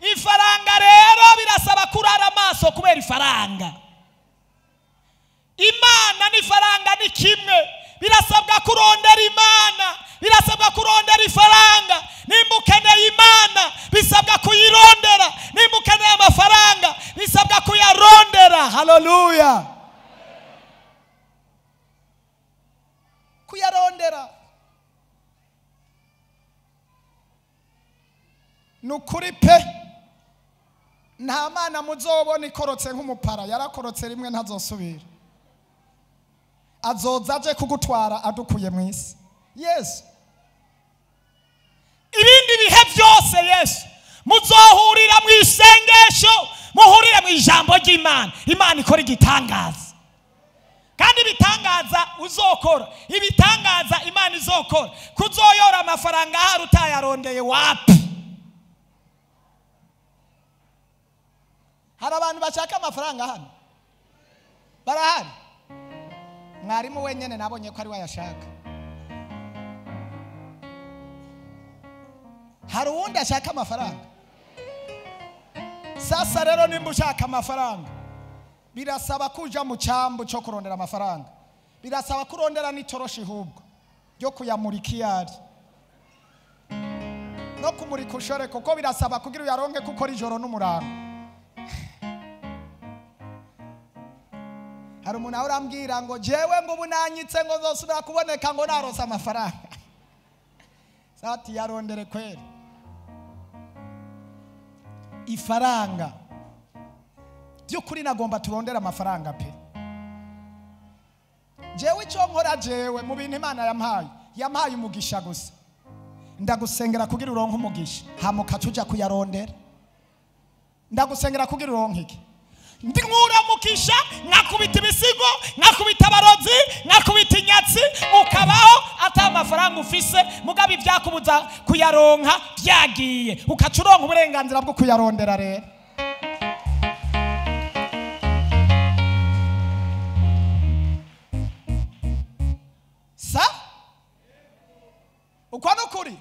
Ifaranga rero birasaba kurara amaso kubera ifaranga. Imana n'ifaranga ni kimwe. Birasabwa kurondera Imana, birasabwa kurondera ifaranga. Nimba ukeneye Imana bisabwa kuyirondera, nimba ukeneye amafaranga bisabwa kuyarondera. Haleluya. Kuyarondera nukuri pe. Nta mana muzobona ikorotse nk'umupara, yarakorotse rimwe ntazosubira. Azoza aje kugutwara adukuye mu isi. Yesu. Ibindi bihe byose Yesu muzohurira mu isengesho, muhurire mu ijambo ry'Imana. Imana ikora igitangaza. Kandi ibitangaza uzokora, ibitangaza Imana izokora, kuzoyora amafaranga hari utayarondeye wapi? Hari abantu bashaka amafaranga hano? Barahari? Mwarimu wenyene nabonye ko ari wayashaka. Hari uwundi ashaka amafaranga? Sasa rero nimba ushaka amafaranga birasaba kuja mu cyambu cyo kurondera amafaranga. Birasaba kurondera n'itoroshi hubwo ryo kuyamurika iyari no kumurika ushore, kuko birasaba kugira uyaronke kuko ijoro n'umurango. Hari umuntu ahora ambwira ngo jewe ngo ubu nanyitse ngo nzosubira kuboneka ngo narose amafaranga. Sati yarondere kweri. Ifaranga by'ukuri nagomba turondera amafaranga pe. Jewe icyo nkora, jewe mu bintu Imana yampaye, yampaye umugisha gusa. Ndagusengera kugira uronke umugisha, hamuka tuja kuyarondera. Ndagusengera kugira uronke iki? Ndinkuramukisha, nkakubita ibisigo, nkakubita abarozi, nkakubita inyatsi, ukabaho ata amafaranga ufise, mugabe ibyakubuza kuyaronka byagiye, ukaca uronka uburenganzira bwo kuyarondera rero. Sa? Uko nukuri?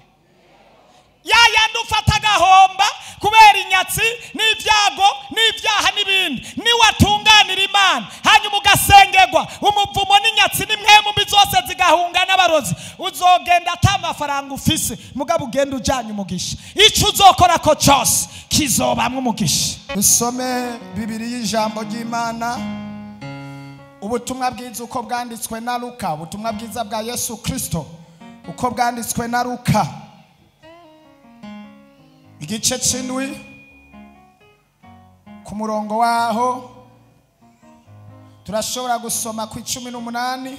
Ya yandi ufata agahomba kubera inyatsi n'ibyago n'ibyaha n'ibindi, niwatunganira Imana hanyuma ugasengerwa umuvumo n'inyatsi n'imwemu mbi zose zigahunga n'abarozi, uzogenda ata amafaranga ufise, mugabo ugenda ujanye umugisha. Ico uzokora ko cyose kizobamwe umugisha. Dusome Bibiliya, ijambo ry'Imana, ubutumwa bwiza uko bwanditswe na Luka, ubutumwa bwiza bwa Yesu Kristo uko bwanditswe na Luka, igice c'indwi ku murongo waho turashobora gusoma ku 18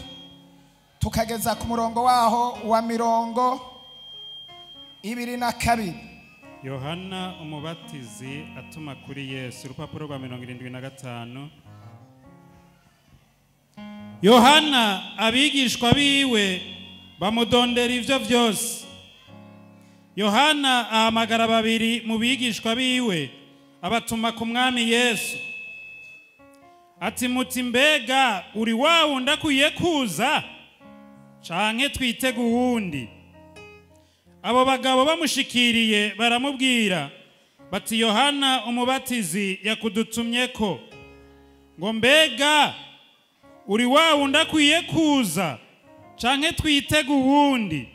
tukageza ku murongo waho wa 22. Yohana umubatizi atuma kuri Yesu, urupapuro rwa 75. Yohana abigishwa biwe bamudondera ivyo vyose. Yohana ahamagara babiri mu bigishwa biwe abatuma ku mwami Yesu, ati muti mbega uri wa wundi akwiye kuza canke twitege uwundi? Abo bagabo bamushikiriye baramubwira bati Yohana umubatizi yakudutumyeko ngo mbega uri wa wundi akwiye kuza canke twitege uwundi?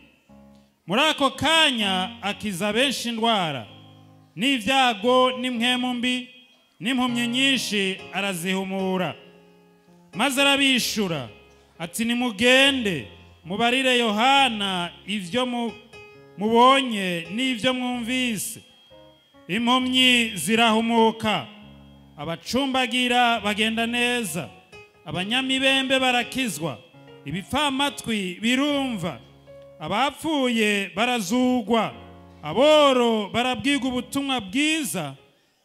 Muri ako kanya akiza benshi indwara n'ibyago n'imwemu mbi n'impumyi nyinshi arazihumura. Maze arabishura ati nimugende mubarire Yohana ivyo mubonye n'ivyo mwumvise. Impumyi zirahumuka, abacumbagira bagenda neza, abanyamibembe barakizwa, ibipfamatwi birumva, abapfuye barazugwa, aboro barabwirwa ubutumwa bwiza,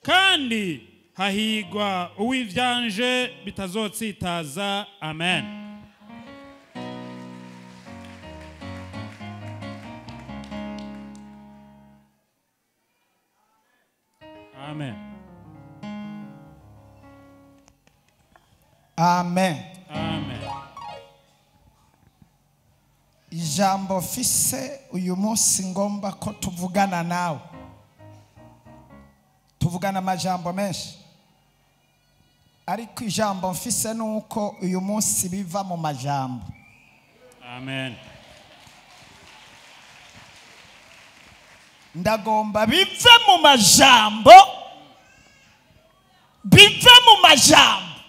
kandi hahigwa uwivyanje bitazotsitaza. Amen. Amen. Amen. Amen. Ijambo fise uyu munsi ngomba ko tuvugana nawe. Tuvugana amajambo menshi, ariko ijambo mfise nuko uyu munsi biva mu majambo. Amen. Ndagomba bive mu majambo, bive mu majambo.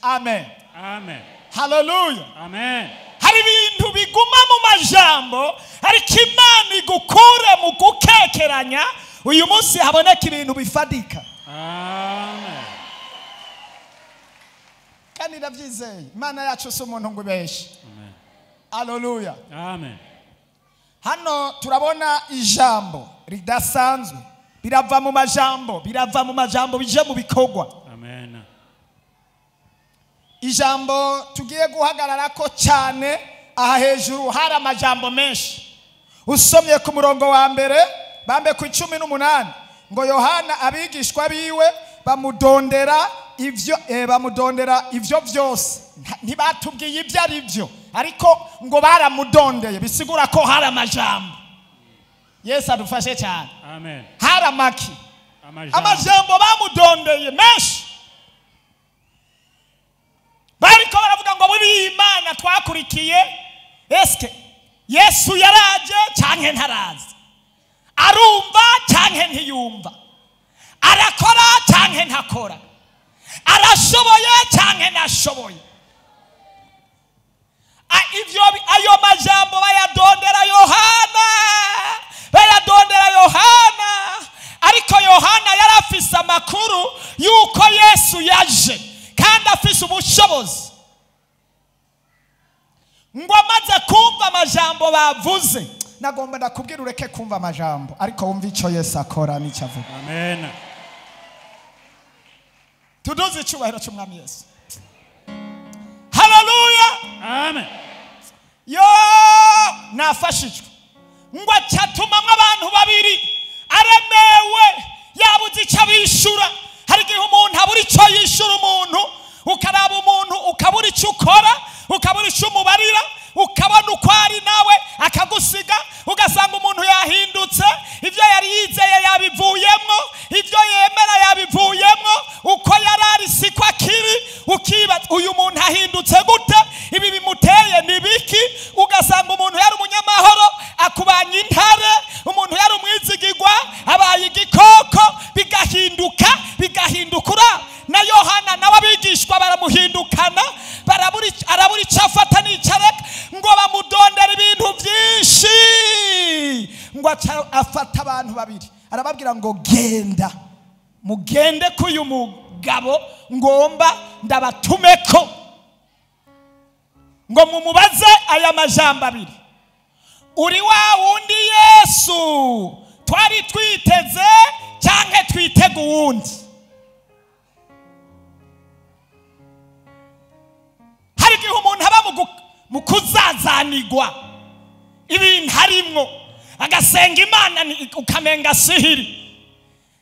Amen. Amen. Hallelujah. Amen. Hari ibintu biguma mu majambo, ariko Imana igukure mu gukekeranya. Uyu munsi haboneka ibintu bifadika. Amen. Kandi ndavyizeye, Imana yacu si umuntu ngo ibeshe. Amen. Hallelujah. Amen. Hano turabona ijambo ridasanzwe, birava mu majambo, birava mu majambo bije mu bikorwa. Amen. Ijambo tugiye guhagararako cyane aha hejuru hari amajambo menshi. Usomye ku murongo wa mbere bambe ku 18 ngo Yohana abigishwa biwe bamudondera ivyo bamudondera ivyo byose. Ntibatubwiye ibyo ari byo, ariko ngo baramudondeye, bisigura ko hari amajambo. Yesu adufashe cyane. Amen. Hari amaki, amajambo bamudondeye menshi. Bariko baravuga ngo buri Imana twakurikiye, eske Yesu yaraje canke ntaraza, arumva canke ntiyumva, arakora canke ntakora, arashoboye canke ntashoboye. Ivyo ayo majambo bayadondera Yohana, bayadondera Yohana. Ariko Yohana yarafise amakuru yuko Yesu yaje kandi afise ubushobozi. Ngo amaze kumva amajambo bavuze, nagomba ndakubwira ureke kumva amajambo, ariko wumva ico Yesu akora n'icyo avuga. Amen. Tuduze icyubahiro cy'Umwami Yesu. Hallelujah. Amen. Yo nafashijwe. Ngo acatumamwe abantu babiri, aremewe, yabuze icyo abishura. Hari igihe umuntu abura icyo yishura umuntu, ukaraba umuntu ukabura icyo ukora, ukabura icyo umubarira, ukabona uko ari nawe akagusiga, ugasanga umuntu yahindutse, ibyo yari yizeye yabivuyemwo, ibyo yemera yabivuyemwo, uko yari ari siko akiri. Ukibaza uyu muntu ahindutse gute, ibi bimuteye ni biki? Ugasanga umuntu yari umunyamahoro akubanye intare, umuntu yari umwizigirwa abaye igikoko, bigahinduka bigahindukura. Na Yohana nawe abigishwa baramuhindukana, arabura icyo afata n'icyo areka, ngo bamudondera ibintu byinshi. Ngo afata abantu babiri arababwira ngo genda mugende k'uyu mugabo ngomba ndabatumeko, ngo mumubaze aya majambo abiri: uri wa wundi Yesu twari twiteze canke twitega uwundi? Hari igihe umuntu aba mu kuzazanigwa ibintu harimwo, agasenga Imana ukamenga sihiri.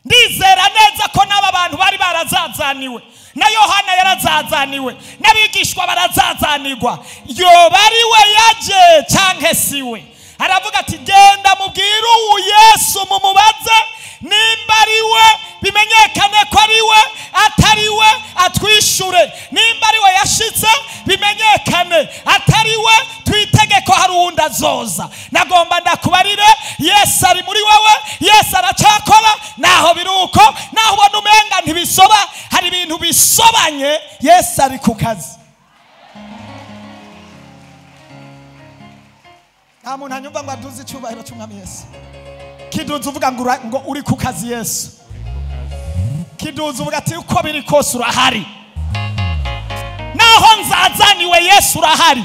Ndizera neza ko n'aba bantu bari barazazaniwe, na Yohana yarazazaniwe, n'abigishwa barazazanigwa. Yoba ari we yaje canke siwe? Aravuga ati genda mubwire uwu Yesu mumubaze nimba ari we, bimenyekane ko ari we, atari we atwishure. Nimba ari we yashitse bimenyekane, atari we twitege ko hari uwundi azoza. Nagomba ndakubarire, Yesu ari muri wewe, Yesu aracakora. Naho biruko, naho ubona umenga ntibisoba, hari ibintu bisobanye, Yesu ari ku kazi. Nta muntu anyumva ngo aduze icyubahiro cy'Umwami Yesu. Kiduze uvuga ngo uri ku kazi Yesu. Kiduze uvuga ati uko biri kose urahari. Naho nzazaniwe Yesu urahari.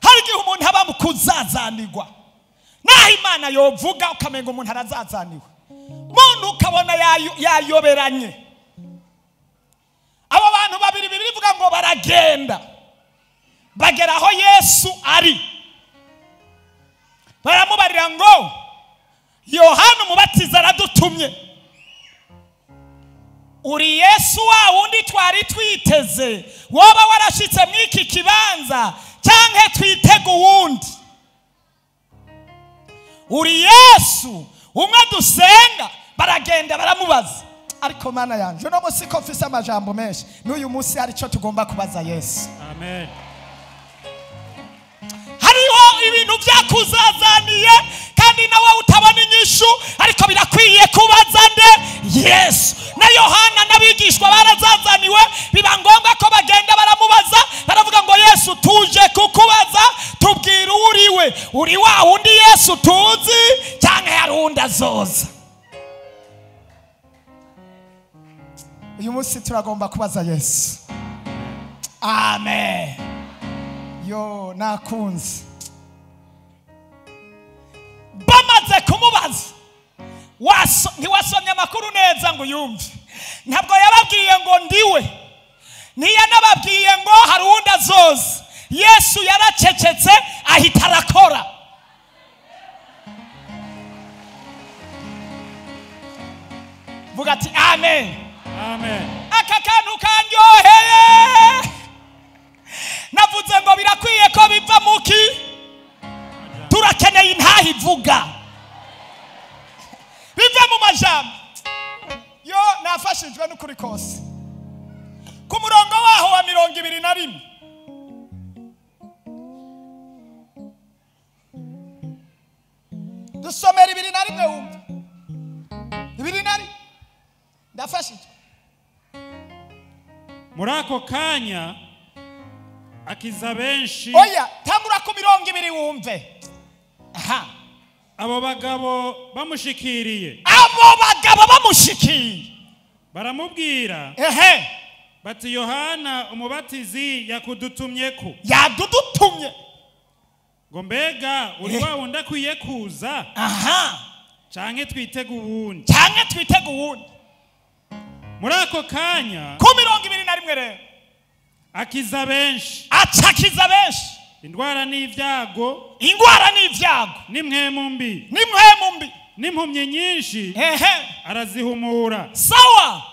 Hari igihe umuntu aba mu kuzazanirwa, naho Imana yovuga ukamenga umuntu arazazaniwe, muntu ukabona yayoberanye. Abo bantu babiri Bibiliya ivuga ngo baragenda bagera aho Yesu ari, baramubarira ngo Yohana Umubatiza aradutumye, uri Yesu wa wundi twari twiteze, woba warashitse mw'iki kibanza canke twitega uwundi? Uri Yesu Umwe dusenga baragenda baramubaza. Ariko mana yanje no musi ko mfise amajambo menshi, n'uyu munsi hari ico tugomba kubaza Yesu. Amen. Hariho ibintu byakuzazaniye kandi nawe utabona inyishu, ariko birakwiye kubaza nde? Yesu. Na Yohana n'abigishwa barazazaniwe, biba ngombwa ko bagenda baramubaza, baravuga ngo Yesu tuje kukubaza, tubwire uriwe, uri wa wundi Yesu tuzi cyangwa hari undi azoza? Uyu munsi turagomba kubaza Yesu. Amen. Yo nakunze. Bamaze kumubaza, ntiwasomye amakuru neza ngo yumve. Ntabwo yababwiye ngo ndiwe, ntiyanababwiye ngo hari uwundi azoza. Yesu yaracecetse ahita arakora. Vuga ati amen. Amen. Aka kantu kanyoheye. Navuze ngo birakwiye ko biva muki. Turakeneye intaha ivuga biva mu majambo. Yo nafashijwe n'ukuri kose. Ku murongo waho wa 21, dusomera 21 wumva 21. Ndafashijwe. Muri ako kanya akiza benshi. Oya, tangura ku 20 wumve. Aha. Abo bagabo bamushikiriye. Abo bagabo bamushikiye baramubwira, ehe, bati Yohana umubatizi yakudutumyeko. Yadudutumye ngo mbega uri wa wundi akwiye kuza? Aha. Canke twitege uwundi? Canke twitege uwundi. Muri ako kanya ku 21 rero akiza benshi. Acakiza benshi. Indwara n'ibyago, ingwara n'ibyago, n'imwemu mbi, n'imwemu mbi, n'impumyi nyinshi, ehe, arazihumura. Sawa.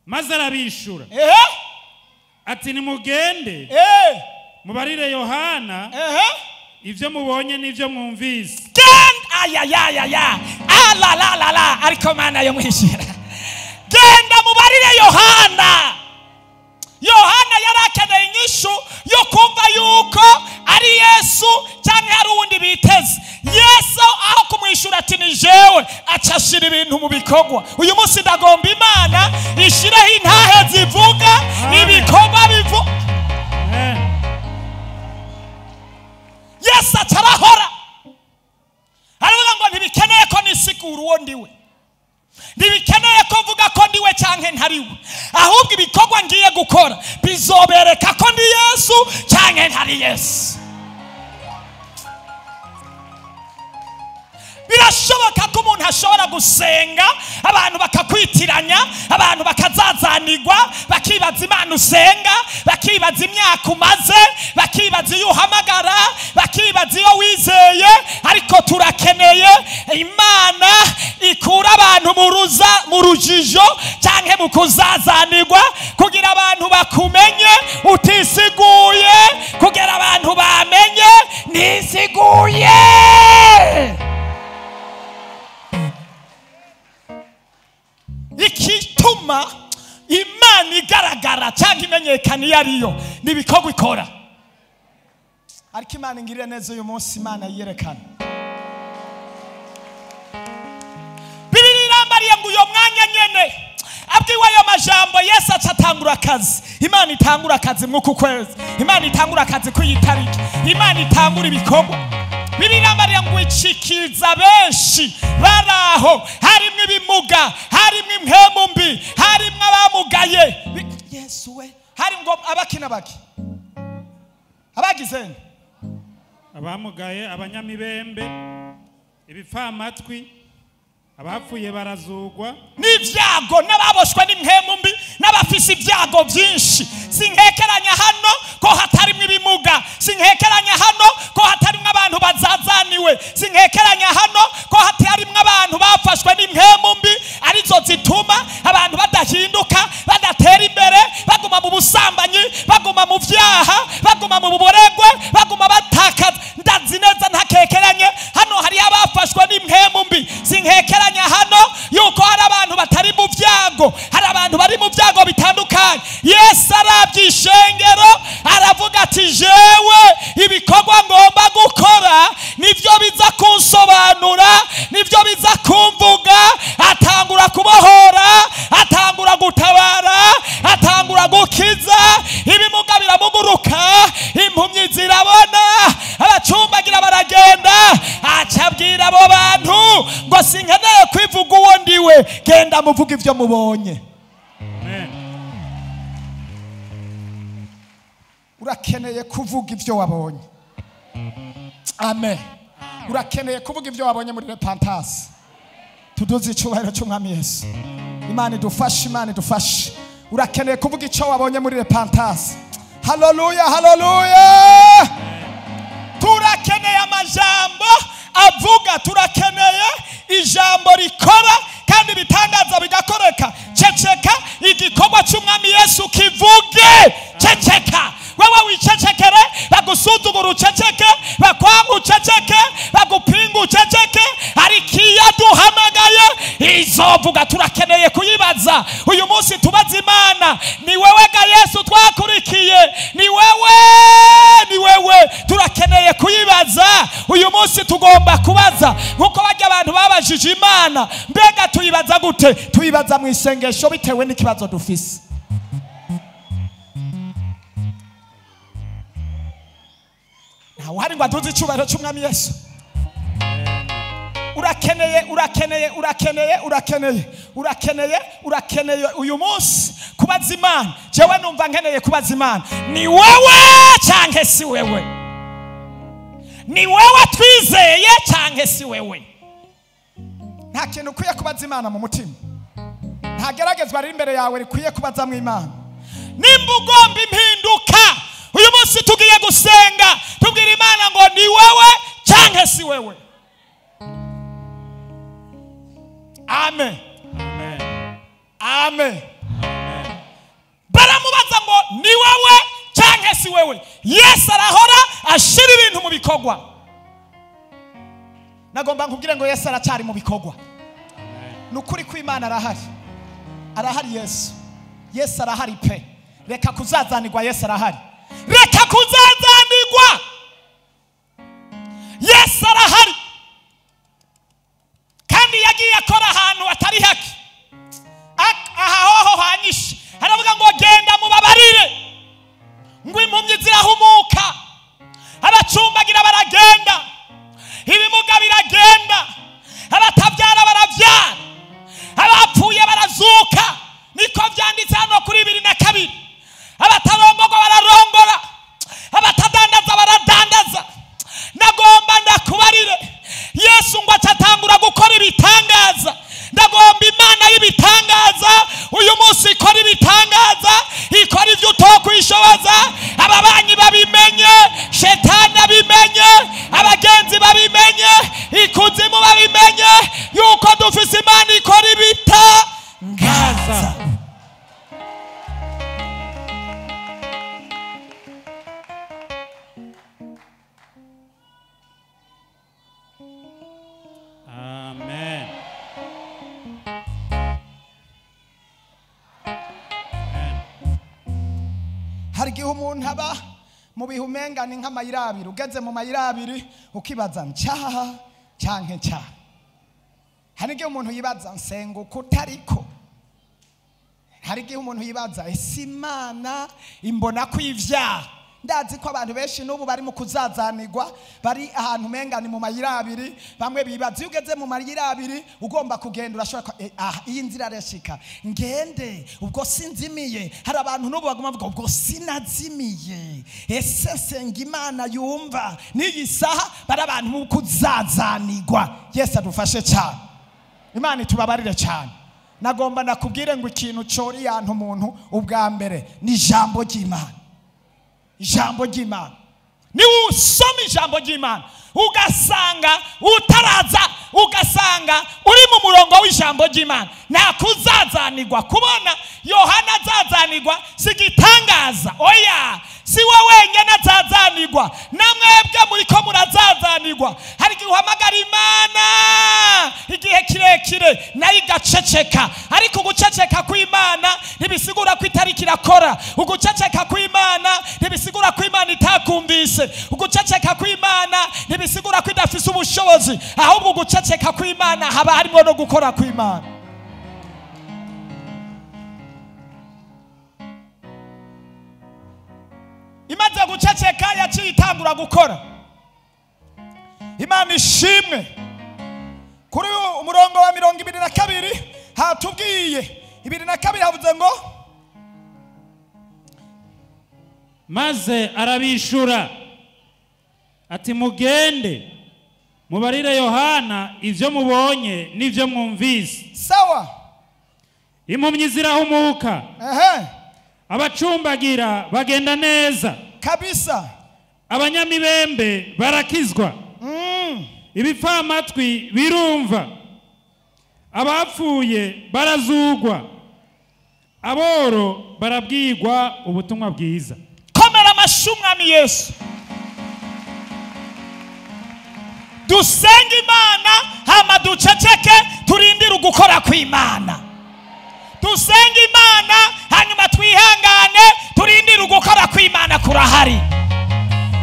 Maze arabishura, ehe, ati nimugende, ehe, mubarire Yohana, ehe, ivyo mubonye n'ivyo mwumvise. Genda ayayayaya ala la la la, ariko mana yo mwishira. Genda mubarire Yohana. Yohana yarakeneye inyishu yo kumva yuko ari Yesu cyangwa hari uwundi biteze. Yesu aho kumwishura ati ni jewe, acashira ibintu mu bikorwa. Uyu munsi ndagomba Imana ishireho intahe zivuga ibikorwa bivuga. Yesu acarahora aravuga ngo ntibikeneye ko nisigura uwo ndiwe, ntibikeneye ko mvuga ko ndiwe canke ntariwe, ahubwo ibikorwa ngiye gukora bizobereka ko ndi Yesu canke ntari Yesu. Birashoboka ko umuntu ashobora gusenga abantu bakakwitiranya, abantu bakazazanirwa, bakibaza Imana usenga, bakibaza imyaka umaze, bakibaza iyo uhamagara, bakibaza iyo wizeye. Ariko turakeneye Imana ikura abantu mu rujijo canke mu kuzazanirwa, kugira abantu bakumenye utisiguye, kugira abantu bamenye nisiguye. Ikituma Imana igaragara cyangwa imenyekana iyo ariyo ni ibikorwa ikora. Ariko Imana ingirire neza uyu munsi, Imana yiyerekana. Bibiliya irambariye ngo uyo mwanya nyene abwiwe ayo majambo, Yesu aca atangura akazi. Imana itangura akazi mw'uku kwezi, Imana itangura akazi kw'iyi tariki, Imana itangura ibikorwa. Bibiliya irambariye ngo icikiza benshi baraho, harimwo ibimuga, harimwo impemu mbi, harimwo abamugaye. Yesu we, hari ngo abaki n'abaki abagize abamugaye, abanyamibembe, ibipfamatwi, abapfuye barazugwa, n'ibyago, n'ababoshwe n'impemu mbi, n'abafise ibyago byinshi. Sinkekeranya hano ko hatarimwo ibimuga, sinkekeranya hano ko hatarimwo abantu bazazaniwe, sinkekeranya hano ko hatarimwo abantu bafashwe n'impemu mbi, arizo zituma abantu badahinduka, badatera imbere, baguma mu busambanyi, baguma mu vyaha, baguma mu buboregwe, baguma batakaza. Ndazi neza ntakekeranye hano hari abafashwe n'impemu mbi. nibyo biza kumvuga. Atangura kubohora, atangura gutabara, atangura gukiza, ibimuga biramuguruka, impumyi zirabona, abacumbagira baragenda. Acabwira abo bantu ngo sinkeneye kwivuga uwo ndiwe, genda muvuga ivyo mubonye. Amen. Urakeneye kuvuga ivyo wabonye. Amen. Urakeneye kuvuga ivyo wabonye muri repentance. Tuduze icyubahiro cy'Umwami Yesu. Imana idufashe, Imana idufashe. Urakeneye kuvuga icyo wabonye muri repentance. Haleluya, haleluya. Turakeneye amajambo avuga, turakeneye ijambo rikora kandi bitangaza bigakoreka. Ceceka, igikorwa cy'Umwami Yesu kivuge. Ceceka. Wewe wicecekere, bagusuzugura uceceke, bakwanga uceceke, bagupinga uceceke, ariko iyo aduhamagaye izovuga. Turakeneye kuyibaza uyu munsi, tubaze Imana, ni wewe ga Yesu twakurikiye, ni wewe, ni wewe. Turakeneye kuyibaza uyu munsi, tugomba kubaza nkuko bajya abantu babajije Imana. Mbega tuyibaza gute? Tuyibaza mu isengesho bitewe n'ikibazo dufise. Ntawari ngo aduze icyubahiro cy'Umwami Yesu. Urakeneye, urakeneye, urakeneye, urakeneye, urakeneye, urakeneye uyu munsi kubaza Imana. Jewe numva nkeneye kubaza Imana, ni wewe canke si wewe? Ni wewe twizeye canke si wewe? Nta kintu ukwiye kubaza Imana mu mutima, nta geragezwa riri imbere yawe rikwiye kubazamwo Imana. Nimba ugomba impinduka uyu munsi, tugiye gusenga tubwira Imana ngo ni wewe canke si wewe. Amen. Amen. Amen. Baramubaza ngo ni wewe canke si wewe. Yesu arahora ashira ibintu mu bikorwa. Nagomba nkubwire ngo Yesu aracari mu bikorwa. Nukuri ko Imana arahari, arahari Yesu. Yesu arahari pe. Reka kuzazanirwa, Yesu arahari. Reka kuzazanirwa, Yesu arahari. Kandi yagiye akora ahantu atari hake, aha hoho hanyishe. Aravuga ngo genda mubabarire, ngo impumyi zirahumuka, abacumbagira baragenda, ibimuga biragenda, abatabyara barabyara, abapfuye barazuka. Niko vyanditse hano kuri 22. Abatarongorwa bararongora, abatadandaza baradandaza. Nagomba ndakubarire, Yesu ngo acatangura gukora ibitangaza. Ndagomba Imana y'ibitangaza uyu munsi ikora ibitangaza, ikora ivyo utokwishoboza. Ababanyi babimenye, shetani abimenye, abagenzi babimenye, ikuzimu babimenye, yuko dufise Imana ikora ibitangaza. Amen. Hari igihe umuntu aba mu bihe umenga ni nk'amayira abiri, ugeze mu mayira abiri ukibaza ncaha canke ncaha. Hari igihe umuntu yibaza nsenga uko utariko. Hari igihe umuntu yibaza ese Imana imbona ko ivyaha. Ndazi ko abantu benshi n'ubu bari mu kuzazanirwa, bari ahantu umenga ni mu mayira abiri. Bamwe bibaza iyo ugeze mu mayira abiri ugomba kugenda, urashobora iyi nzira arashika ngende, ubwo sinzimiye. Hari abantu n'ubu baguma bavuga ubwo sinazimiye, ese nsenga Imana yumva n'iyi saha. Bari abantu mu kuzazanirwa. Yesu adufashe cyane, Imana itubabarire cyane. Nagomba nakubwire ngo ikintu cori yantu umuntu ubwa mbere ni ijambo ry'Imana. Ijambo ry'Imana. Ni usoma ijambo ry'Imana ugasanga utaraza, ugasanga uri mu murongo w'ijambo ry'Imana, nta kuzazanirwa. Kubona Yohana azazanirwa si igitangaza, oya, si we wenyine azazanirwa, namwebwe muriko murazazanirwa. Hari igihe uhamagara Imana igihe kirekire nayo igaceceka, ariko uguceceka kw'Imana ntibisigura ko itariko irakora. Uguceceka kw'Imana ntibisigura ntibisigura ko Imana itakumvise. Uguceceka kw'Imana ntibisigura ko idafise ubushobozi, ahubwo uguceceka kw'Imana haba harimo no gukora kw'Imana. Imaze guceceka yaciye itangura gukora. Imana ishimwe. Kuri umurongo wa 22 hatubwiye 22 havuze ngo maze arabishura ati mugende mubarire Yohana ivyo mubonye n'ivyo mwumvise. Sawa. Impumyi zirahumuka, abacumbagira bagenda neza kabisa, abanyamibembe barakizwa, ibipfamatwi birumva, abapfuye barazugwa, aboro barabwirwa ubutumwa bwiza. Komera amashyi Umwami Yesu. Dusenge Imana hama duceceke, turindire ugukora kw'Imana. Dusenge Imana hanyuma twihangane, turindire ugukora kw'Imana kurahari.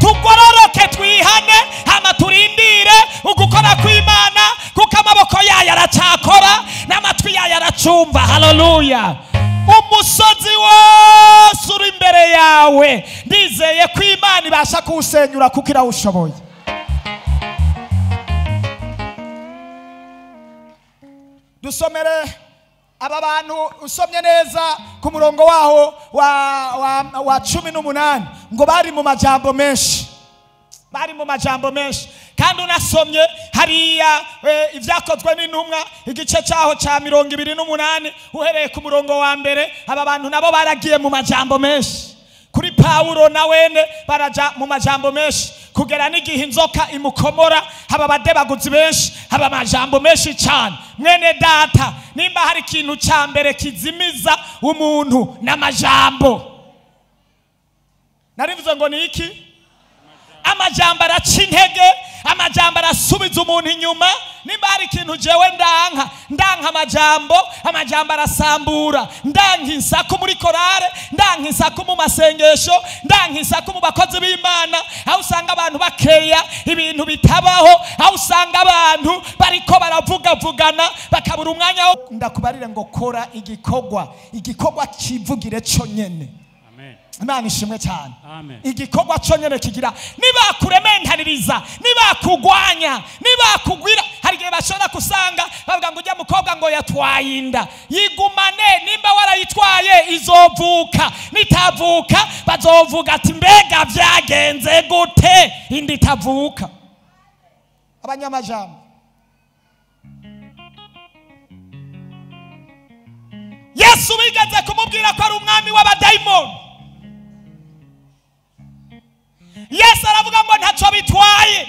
Tugororoke twihane hama turindire ugukora kw'Imana, kuko amaboko yayo aracakora n'amatwi yayo aracumva. Haleluya. Umusozi wose uri imbere yawe ndizeye ko Imana ibasha kuwusenyura kuko irawushoboye. Dusomere aba bantu usomye neza ku murongo waho wa 18 ngo bari mu majambo menshi, bari mu majambo menshi. Kandi unasomye hariya ibyakozwe n'intumwa igice cyaho ca 28 uhereye ku murongo wa mbere, aba bantu nabo baragiye mu majambo menshi. Kuri Pawulo na wene baraja mu majambo menshi kugera n'igihe inzoka imukomora. Haba abadebaguzi benshi, haba amajambo menshi cyane. Mwene data, nimba hari ikintu ca mbere kizimiza umuntu n'amajambo. Narivuze ngo ni iki? Amajambo araca intege, amajambo arasubiza umuntu inyuma. Nimba hari ikintu jewe ndanka amajambo, amajambo arasambura. Ndanka insaku muri korale, ndanka insaku mu masengesho, ndanka insaku mu bakozi b'Imana, aho usanga abantu bakeya ibintu bitabaho, aho usanga abantu bariko baravugavugana bakabura umwanya. Ndakubarire ngo kora igikorwa, igikorwa kivugire conyene. Imana ishimwe cyane. Igikorwa cyonyene kigira nibakurementaniriza, nibakugwanya, nibakugwira. Hari igihe bashobora kusanga bavuga ngo ujya mukobwa ngo yatwaye inda, yigumane. Nimba warayitwaye izovuka, nitavuka bazovuga ati mbega vyagenze gute inda itavuka. Abanyamajambo. Yesu bigeze kumubwira ko ari umwami w'abadayimoni. Yesu aravuga ngo ntacyo bitwaye.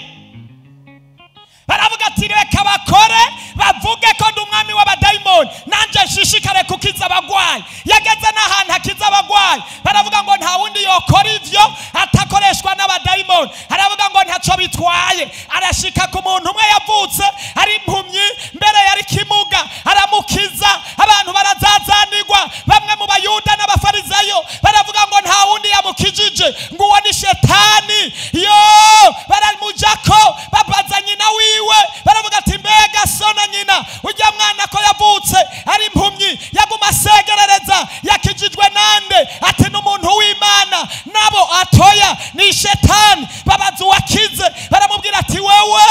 Baravuga ati reka bakore bavuge ko ndi umwami w'abadayimoni, nanje nshishikare kukiza abagwayi. Yageze n'ahantu akiza abagwayi, baravuga ngo nta wundi yokora ivyo atakoreshwa n'abadayimoni. Aravuga ngo ntacyo bitwaye. Arashika ku muntu umwe yavutse ari impumyi, mbere yari kimuga, aramukiza. Abantu barazazanirwa, bamwe mu Bayuda n'Abafarisayo baravuga ngo nta wundi yamukijije, ngo uwo ni shetani. Yo baramujako, babaza nyina wiwe, baravuga ati mbega so na nyina ujya mwana ko yavutse ari impumyi yaguma asegerereza, yakijijwe nande? Ati n'umuntu w'Imana. Nabo atoya ni shetani. Babaza uwakize, baramubwira ati wewe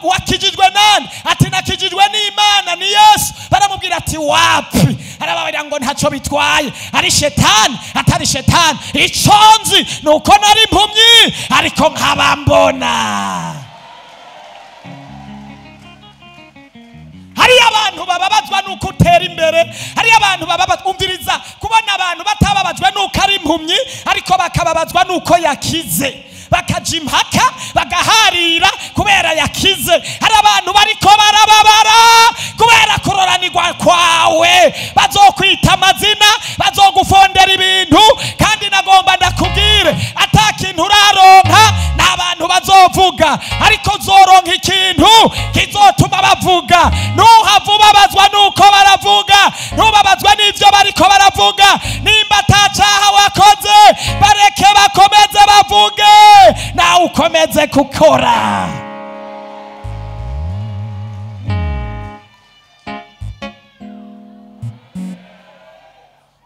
wakijijwe nande? Ati nakijijwe n'Imana, ni Yesu. Baramubwira ati wapi? Arababwira ngo ntacyo bitwaye, ari shetani atari shetani, ico nzi nuko nari impumyi ariko nkabambona. Hari abantu bababazwa nuko utera imbere, hari abantu bababazwa, umviriza, kubona abantu batababajwe nuko ari impumyi ariko bakababazwa nuko yakize, bakaja impaka bagaharira kubera yakize. Hari abantu bariko barababara kubera kuroranirwa kwawe, bazokwita amazina, bazogufondera ibintu. Kandi nagomba ndakubwire ata kintu uraronka n'abantu bazovuga, ariko uzoronka ikintu kizotuma bavuga. Ntuhave ubabazwa nuko baravuga, ntubabazwe n'ibyo bariko baravuga. Nimba atacaha wakoze, bareke bakomeze bavuge, nawe ukomeze gukora.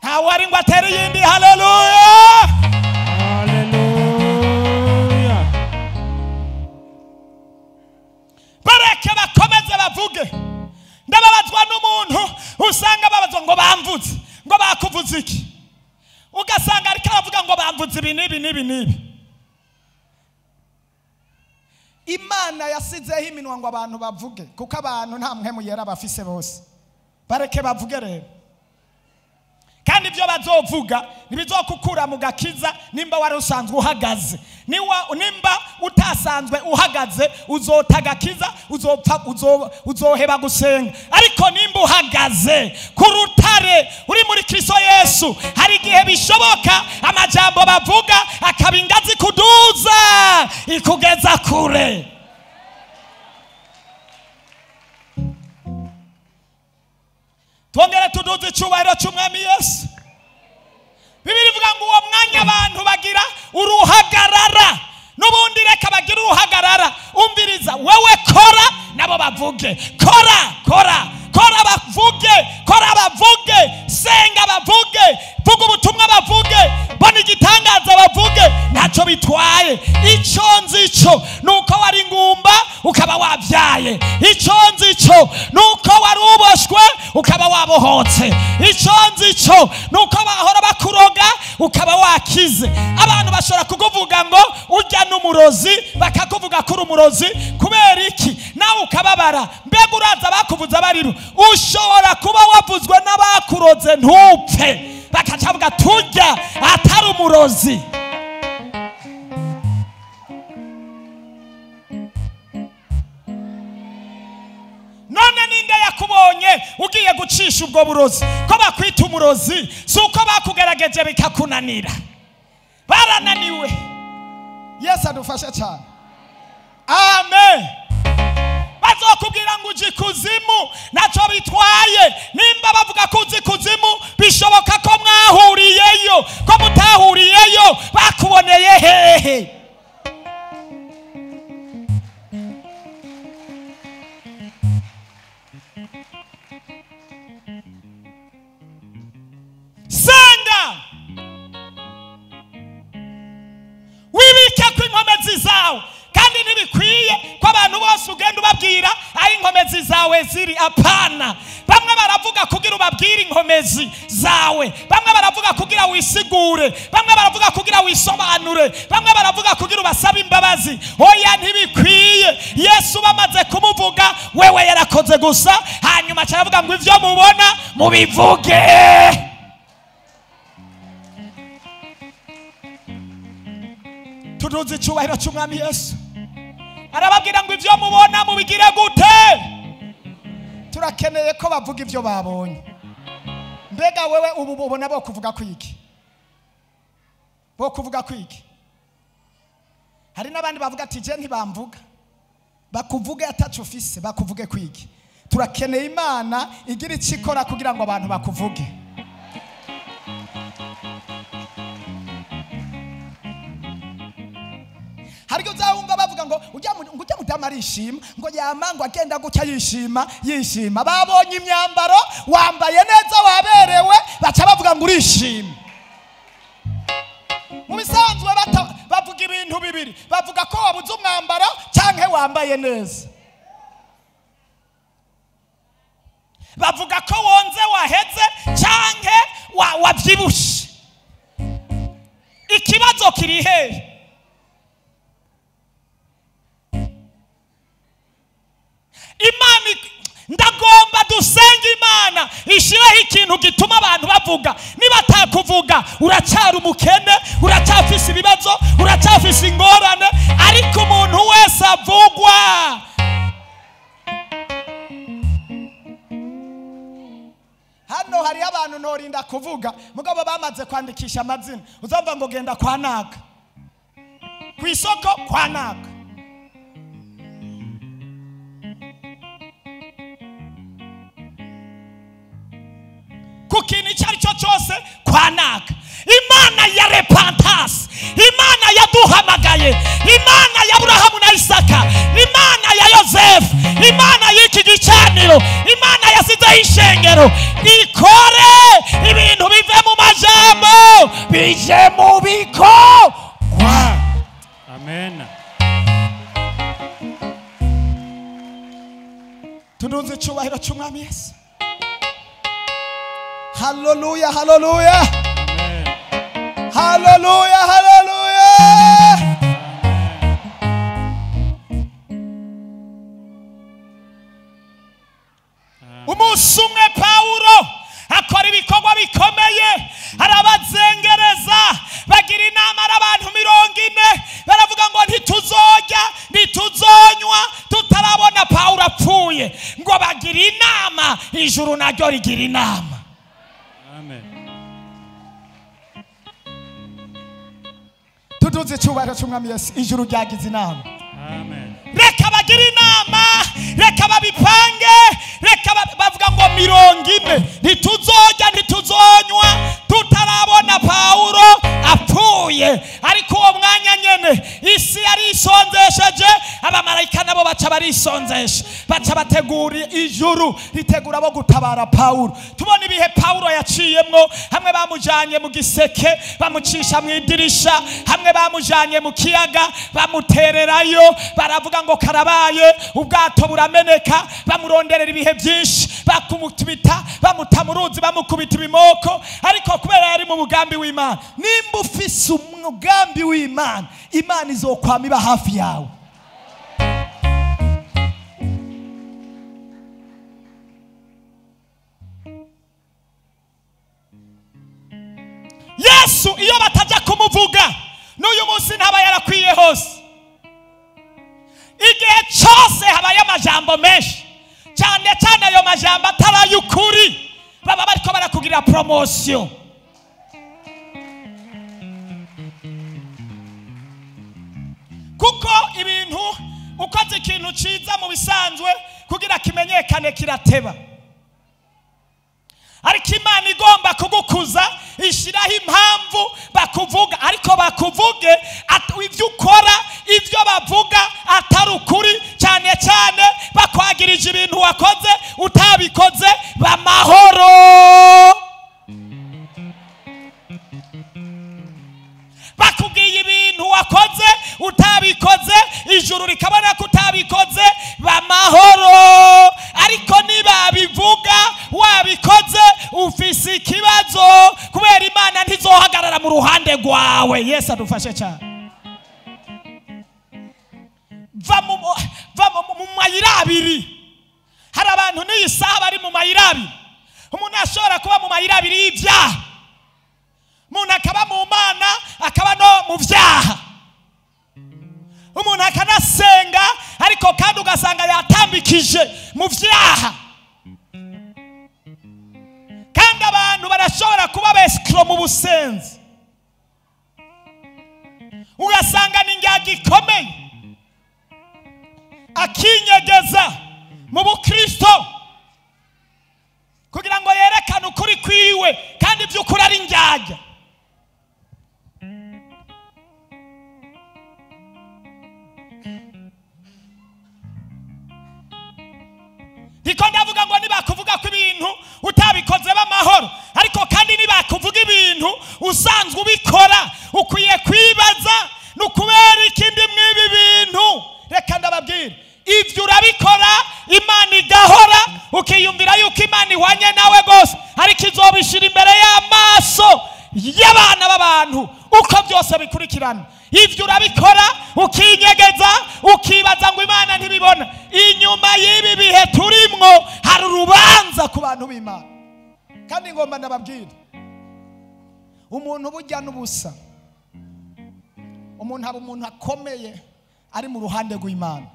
Ntawe ari ngo atere iyindi. Haleluya, haleluya. Bareke bakomeze bavuge. Ndababazwa n'umuntu usanga babazwa ngo bamvuze, ngo bakuvuze iki, ugasanga ariko aravuga ngo bamvuze ibi n'ibi n'ibi n'ibi. Imana yasizeho iminwa ngo abantu bavuge, kuko abantu nta mpwemu yera bafise bose. Bareke bavuge rero, kandi ibyo bazovuga ntibizokukura mu gakiza. Nimba wari usanzwe uhagaze, nimba utasanzwe uhagaze, uzota agakiza, uzopfa, uzoheba gusenga. Ariko nimba uhagaze ku rutare uri muri Kristo Yesu, hari igihe bishoboka amajambo bavuga akaba ingazi kuduza ikugeza kure. Twongere tuduze icyubahiro cy'Umwami Yesu. Bibiri ivuga ngo uwo mwanya abantu bagira uruhagarara. N'ubundi reka bagira uruhagarara. Umviriza, wewe kora nabo bavuge. Kora, kora, kora bavuge, kora bavuge, senga bavuge, vuga ubutumwa bavuge, bona igitangaza bavuge, ntacyo bitwaye. Icyo nzi cyo nuko wari ingumba ukaba wabyaye. Icyo nzi cyo nuko wari uboshwe ukaba wabohotse. Icyo nzi cyo nuko bahora bakuroga ukaba wakize. Abantu bashobora kukuvuga ngo urya n'umurozi, bakakuvuga kuri umurozi kubera iki? Nawe ukababara. Mbega uraza bakuvuza bariro, ushobora kuba wavuzwe n'abakuroze ntupfe, bakaca bavuga turya atari umurozi. None ninde yakubonye ugiye gucisha ubwo burozi? Ko bakwita umurozi si uko bakugerageje bikakunanira, barananiwe. Yesu adufashe cyane. Amen. Bazokubwira ngo uji kuzimu, ntacyo bitwaye. Nimba bavuga ko uzi kuzimu, bishoboka ko mwahuriyeyo, ko mutahuriyeyo bakuboneye hehe? Senga, wibike ko inkomezi zawe, kandi ntibikwiye ko abantu bose ugenda ubabwira aho inkomezi zawe ziri. Apana. Bamwe baravuga kugira ubabwire inkomezi zawe, bamwe baravuga kugira wisigure, bamwe baravuga kugira wisobanure, bamwe baravuga kugira ubasabe imbabazi. Oya, ntibikwiye. Yesu bamaze kumuvuga, wewe yarakoze gusa, hanyuma aravuga ngo ivyo mubona mubivuge. Tuduze icyubahiro cy'Umwami Yesu. Arababwira ngo ivyo mubona mubigire gute? Turakeneye ko bavuga ivyo babonye. Mbega wewe ubu ubona bo kuvuga kwiki? Bo kuvuga kwiki? Hari n'abandi bavuga ati je ntibamvuga. Bakuvuge ataco ufise, bakuvuge kwiki? Turakeneye Imana igira icikora kugira ngo abantu bakuvuge. Hariko uzahumva bavuga ngo ujya mudamu arishima, ngo yama ngo agenda gutya yishima yishima. Babonye imyambaro wambaye neza waberewe, baca bavuga ngo urishima. Mu bisanzwe bavuga ibintu bibiri, bavuga ko wabuze umwambaro canke wambaye neza. Bavuga ko wonze waheze canke wavyibushe. Ikibazo kiri hehe? Imana, ndagomba dusenge Imana ishireho ikintu gituma abantu bavuga. Niba atakuvuga uracyari umukene, uracyafise ibibazo, uracyafise ingorane, ariko umuntu wese avugwa. Hano hari abantu ntorinda kuvuga, mugabo bamaze kwandikisha amazina. Uzumva ngo genda kwa naka, ku isoko kwa naka. Ku kintu icyo ari cyo cyose kwa naka. Imana ya repentance, Imana yaduhamagaye, Imana ya Aburahamu na Isaka, Imana ya Yosefu, Imana y'iki gicaniro, Imana yasizeho ishengero, ikore ibintu bive mu majambo bije mu bikorwa. Amen. Tudunze icyubahiro cy'Umwami Yesu. Haleluya, haleluya. Amen. Haleluya, haleluya. Umunsi umwe Pawulo akora ibikorwa bikomeye, arabazengereza, bagira inama n'abantu 40, baravuga ngo ntituzojya, ntituzonywa tutarabona Pawulo apfuye. Ngo bagira inama, ijuru naryo rigira inama. Amen. Tuduze icyubahiro cy'Umwami Yesu, ijuru ryagize inama. Amen. Reka bagire inama, reka babipange, reka bavuga ngo 40 ntituzojya, ntituzonywa tutarabona Pawulo apfuye. Ariko uwo mwanya nyene isi yarisonzesheje, abamarayika nabo baca barisonzesha, baca bategura ijuru ritegura bo gutabara Pawulo. Tubona ibihe Pawulo yaciyemwo, hamwe bamujanye mu giseke bamucisha mu idirisha, hamwe bamujanye mu kiyaga bamutererayo, baravuga ngo karabaye, ubwato burameneka, bamuronderera ibihe byinshi, bakumutubita, bamuta mu ruzi, bamukubita ibimoko. Ariko kubera yari mu mugambi w'Imana, nimba ufise umugambi w'Imana, Imana izokwama iba hafi yawe. Yesu iyo batajya kumuvuga n'uyu munsi ntaba yarakwiye hose. Igihe cyose habaye amajambo menshi, cyane cyane ayo majambo atari ay'ukuri, baba bariko barakugirira promotion. Kuko ibintu ukoze ikintu ciza mu bisanzwe kugira kimenyekane kirateba, ariko Imana igomba kugukuza ishiraho impamvu bakuvuga, ariko bakuvuge ibyo ukora, ibyo bavuga atari ukuri, cyane cyane bakwagirije ibintu wakoze utabikoze, bamahoro. Bakubwiye ibintu wakoze utabikoze, ijuru rikabona ko utabikoze, bamahoro. Ariko nibabivuga wabikoze, ufise ikibazo, kubera Imana ntizohagarara mu ruhande rwawe. Yesu adufashe cyane. Va mu mayira abiri. Hari abantu n'iyi saha bari mu mayira abiri. Umuntu ashobora kuba mu mayira abiri y'ibyaha, umuntu akaba mu Mana, akaba no mu byaha, umuntu akanasenga ariko kandi ugasanga yatambikije mu byaha. Kandi abantu barashobora kuba besikro mu busenzi, ugasanga ni injyana ikomeye, akinyegeza mu bukristo kugira ngo yerekane ukuri kwiwe, kandi iby'ukuri ari injyana. Ndiko ndavuga ngo nibakuvuga ko ibintu utabikoze b'amahoro, ariko kandi nibakuvuga ibintu usanzwe ubikora, ukwiye kwibaza nukubera ikindi mwibi bintu. Reka ndababwira, ibyo urabikora Imana igahora, ukiyumvira yuko Imana ihwanye nawe gose, ariko izobishira imbere y'amaso y'abana b'abantu uko byose bikurikirana. Ibyo urabikora ukinyegeza, ukibaza ngo Imana ntibibona. Inyuma y'ibi bihe turimwo hari urubanza ku bantu b'Imana. Kandi ngomba ndababwira, umuntu burya n'ubusa, umuntu aba umuntu akomeye ari mu ruhande rw'Imana,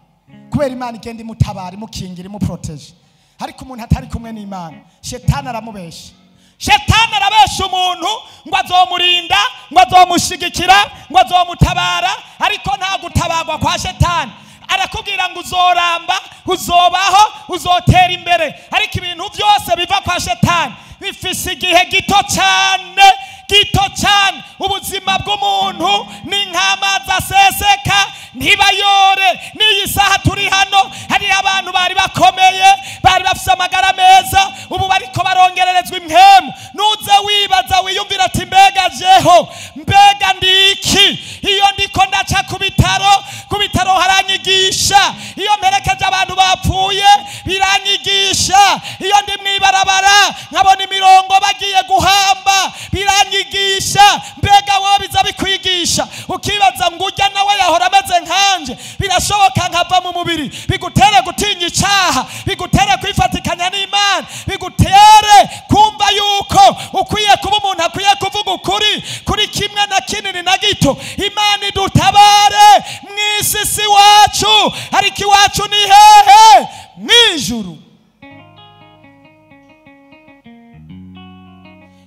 kubera Imana igenda imutabara, imukingira, imuproteje. Ariko umuntu atari kumwe n'Imana, Shetani aramubesha. Shetani arabesha umuntu ngo azomurinda, ngo azomushigikira, ngo azomutabara, ariko nta gutabarwa kwa Shetani. Arakubwira ngo uzoramba, uzobaho, uzotera imbere, ariko ibintu byose biva kwa Shetani Bifise igihe gito cyane, gito cyane. Ubuzima bw'umuntu ni nk'amazi aseseka ntibayore. N'iyi saha turi hano hari abantu bari bakomeye, bari bafise amagara meza, ubu bariko barongererezwa impwemu. Nuze wibaza wiyumvira ati mbega jeho, mbega ndiki? Iyo ndiko ndaca ku bitaro, ku bitaro haranyigisha. Iyo mperekeje abantu bapfuye biranyigisha. Iyo ndi mwibarabara nkabona imirongo bagiye guhamba biranyigisha. Mbega wowe biza bikwigisha, ukibaza ngo ujya nawe yahora ameze nkanje, birashoboka nkava mu mubiri. Bigutere gutinya icaha, bigutere kwifatikanya n'Imana, bigutere kumva yuko ukwiye kuba umuntu akwiye kuvuga ukuri kuri kimwe na kinini na gito. Imana idutabare. Mw'isi si wacu, ariko iwacu ni hehe? Mw'ijuru.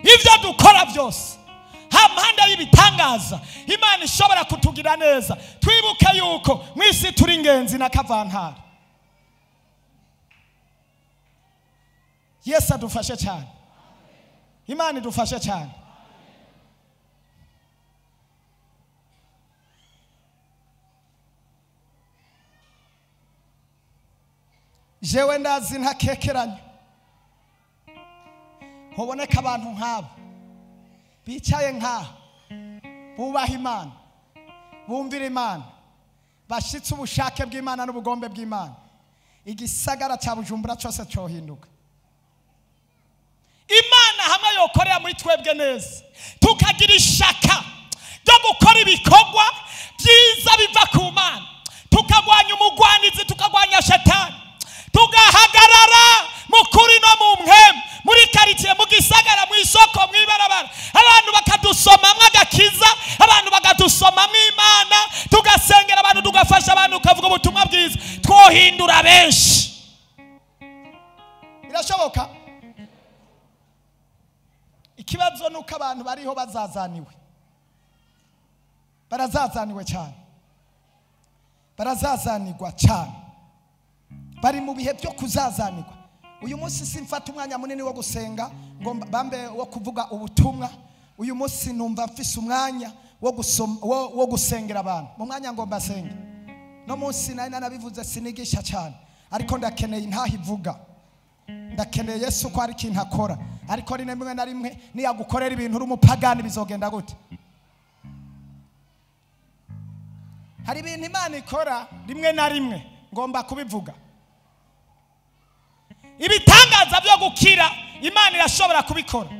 Ivyo dukora byose hampande y'ibitangaza Imana ishobora kutugira neza, twibuke yuko mw'isi turi ingenzi na kavantara. Yesu adufashe cyane, Imana idufashe cyane. Jewe ndazi ntakekeranya hoboneka abantu nk'abo bicaye nk'aho, bubaha Imana, bumvira Imana, bashitse ubushake bw'Imana n'ubugombe bw'Imana, igisagara cya Bujumbura cyose cyohinduka. Imana hamwe yokorera muri twebwe neza, tukagira ishaka ryo gukora ibikorwa byiza biva ku Mana, tukagwanya umugwanizi, tukagwanya shetani, tugahagarara mu kuri no mu mpwemu, muri karitsiye, mu gisagara, mu isoko, mu ibarabara, abantu bakadusomamwo agakiza, abantu bakadusomamwo Imana, tugasengera abantu, tugafasha abantu, tukavuga ubutumwa bwiza, twohindura benshi. Birashoboka. Ikibazo nuko abantu bariho bazazaniwe, barazazaniwe cyane, barazazanirwa cyane, bari mu bihe byo kuzazanirwa. Uyu munsi simfata umwanya munini wo gusenga ngo bambe wo kuvuga ubutumwa. Uyu munsi numva mfise umwanya wo gusoma, wo gusengera abantu. Mu mwanya ngo mbasenge. No munsi nari nanabivuze sinigisha cyane, ariko ndakeneye intaha ivuga. Ndakeneye Yesu ko ari ikintu akora. Ariko rimwe na rimwe niyagukorera ibintu uri umupagani bizogenda gute? Hari ibintu Imana ikora rimwe na rimwe ngomba kubivuga. Ibitangaza byo gukira Imana irashobora kubikora.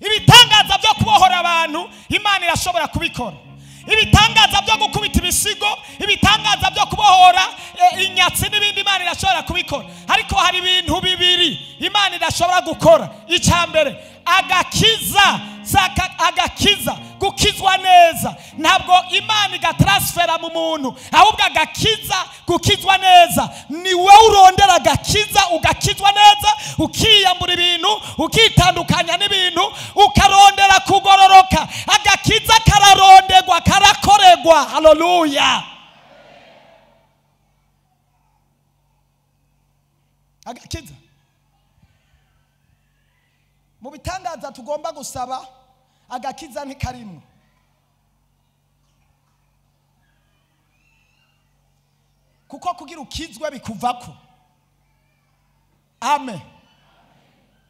Ibitangaza byo kubohora abantu Imana irashobora kubikora. Ibitangaza byo gukubita ibisigo, ibitangaza byo kubohora inyatsi n'ibindi Imana irashobora kubikora. Ariko hari ibintu bibiri Imana idashobora gukora. Icya mbere, agakiza, agakiza, gukizwa neza. Ntabwo Imana igatransfera mu muntu, ahubwo agakiza, gukizwa neza. Ni wowe urondera agakiza, ugakizwa neza, ukiyambura ibintu, ukitandukanya n'ibintu, ukarondera kugororoka. Agakiza kararonderwa, karakoregwa. Haleluya. Agakiza mu bitangaza tugomba gusaba, agakiza ntikarimwe. Kuko kugira ukizwe bikuvako. Amen.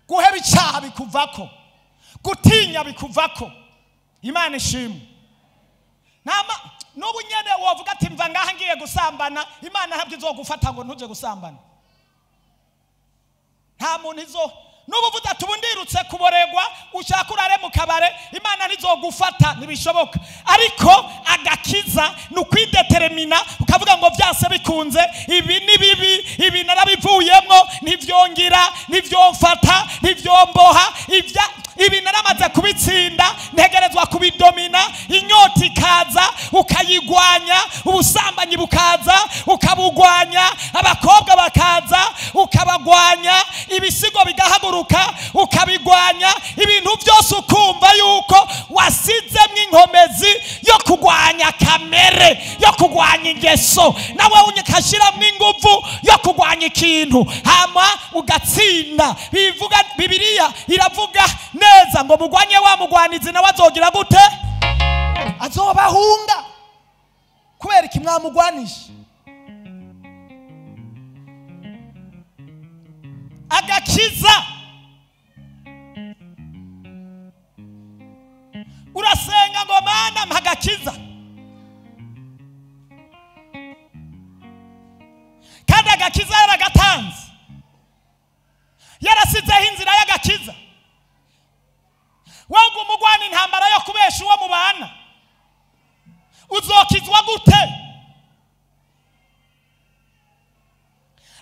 Guheba icyaha bikuvako, gutinya bikuvako. Imana ishimwe. N'ubu nyene wovuga ati mva ngaha ngiye gusambana, Imana ntabwo izogufata ngo ntuje gusambana. Nta muntu izo. N'ubu uvuze ati ubu ndirutse kuboregwa, ushaka urare mu kabare, Imana ntizogufata, ntibishoboka. Ariko agakiza ni ukwidetermina, ukavuga ngo byase bikunze, ibi ni bibi, ibi narabivuyemwo, ntivyongira, ntivyomfata, ntivyomboha, ibi naramaze kubitsinda, ntegerezwa kubidomina. Inyota ikaza ukayigwanya, ubusambanyi bukaza ukabugwanya, abakobwa bakaza ukabagwanya, ibisigo bigahaguruka ukabigwanya, ibintu byose ukumva yuko wasizemwo inkomezi yo kugwanya kamere, yo kugwanya ingeso, nawe ukashiramwo inguvu yo kugwanya ikintu, hama ugatsinda. Uratsinda. Bivuga Bibiliya iravuga neza ngo mugwanye wa mugwanizi nawe azogira gute? Azobahunga. Kubera iki mwamugwanisha? Agakiza. Urasenga ngo Mana mpa agakiza, kandi agakiza yaragatanze, yarasizeho inzira y'agakiza. Wowe umugwana intambara yo kubesha uwo mubana, uzokizwa gute?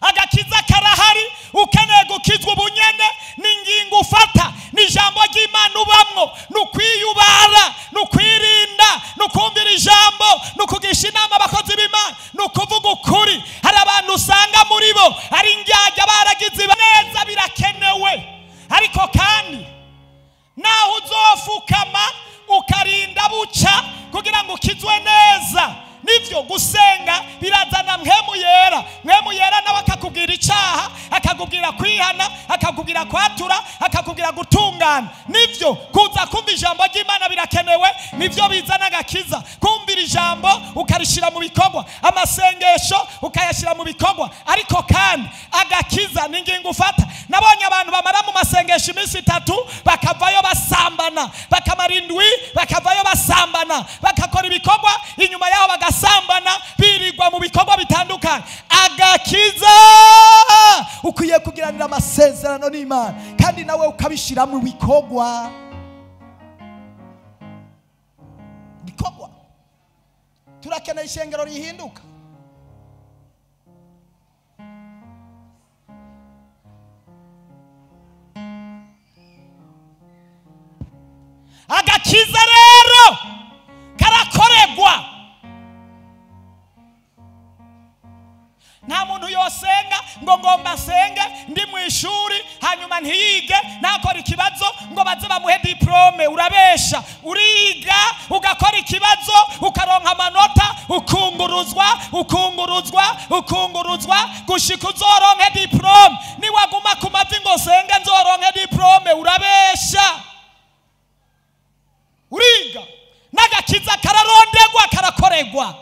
Agakiza karahari, ukeneye gukizwa ubunyene n'ingingo ufata, n'ijambo ry'Imana ubamwo, n'ukwiyubara, n'ukwirinda, n'ukumvira ijambo, n'ukugisha inama abakozi b'Imana, n'ukuvuga ukuri. Hari abantu usanga muri bo ari indyarya, baragize neza, birakenewe. Ariko kandi naho uzofukama ukarinda buca kugira ngo ukizwe neza, nivyo gusenga birazana mpemu yera. Mpemu yera nawe akakubwira icaha, akakubwira kwihana, akakubwira kwatura, akakubwira gutungana. Nivyo kuza kumva ijambo ry'Imana birakenewe, nivyo bizana agakiza. Kumvira ijambo ukarishira mu bikorwa, amasengesho ukayashira mu bikorwa. Ariko kandi agakiza ni ingingo ufata. Nabonye abantu bamara mu masengesho iminsi 3 bakavayo basambana, bakamara indwi bakavayo basambana, bakakora ibikorwa inyuma yaho bagasambana, birirwa mu bikorwa bitandukanye. Agakiza ukwiye kugiranira amasezerano n'Imana, kandi nawe ukabishira mu bikorwa. Bikorwa. Turakeneye ishengero rihinduka. Agakiza rero karakoregwa. Nta muntu yosenga ngo ngomba senge ndi mu ishuri hanyuma ntiyige nakora ikibazo ngo baze bamuhe diplome. Urabesha. Uriga ugakora ikibazo ukaronka amanota, ukunguruzwa ukunguruzwa ukunguruzwa gushika uzoronke diplome. Niwaguma ku mavi ngo senge nzoronke diplome, urabesha. Uriga. N'agakiza kararondegwa, karakoregwa.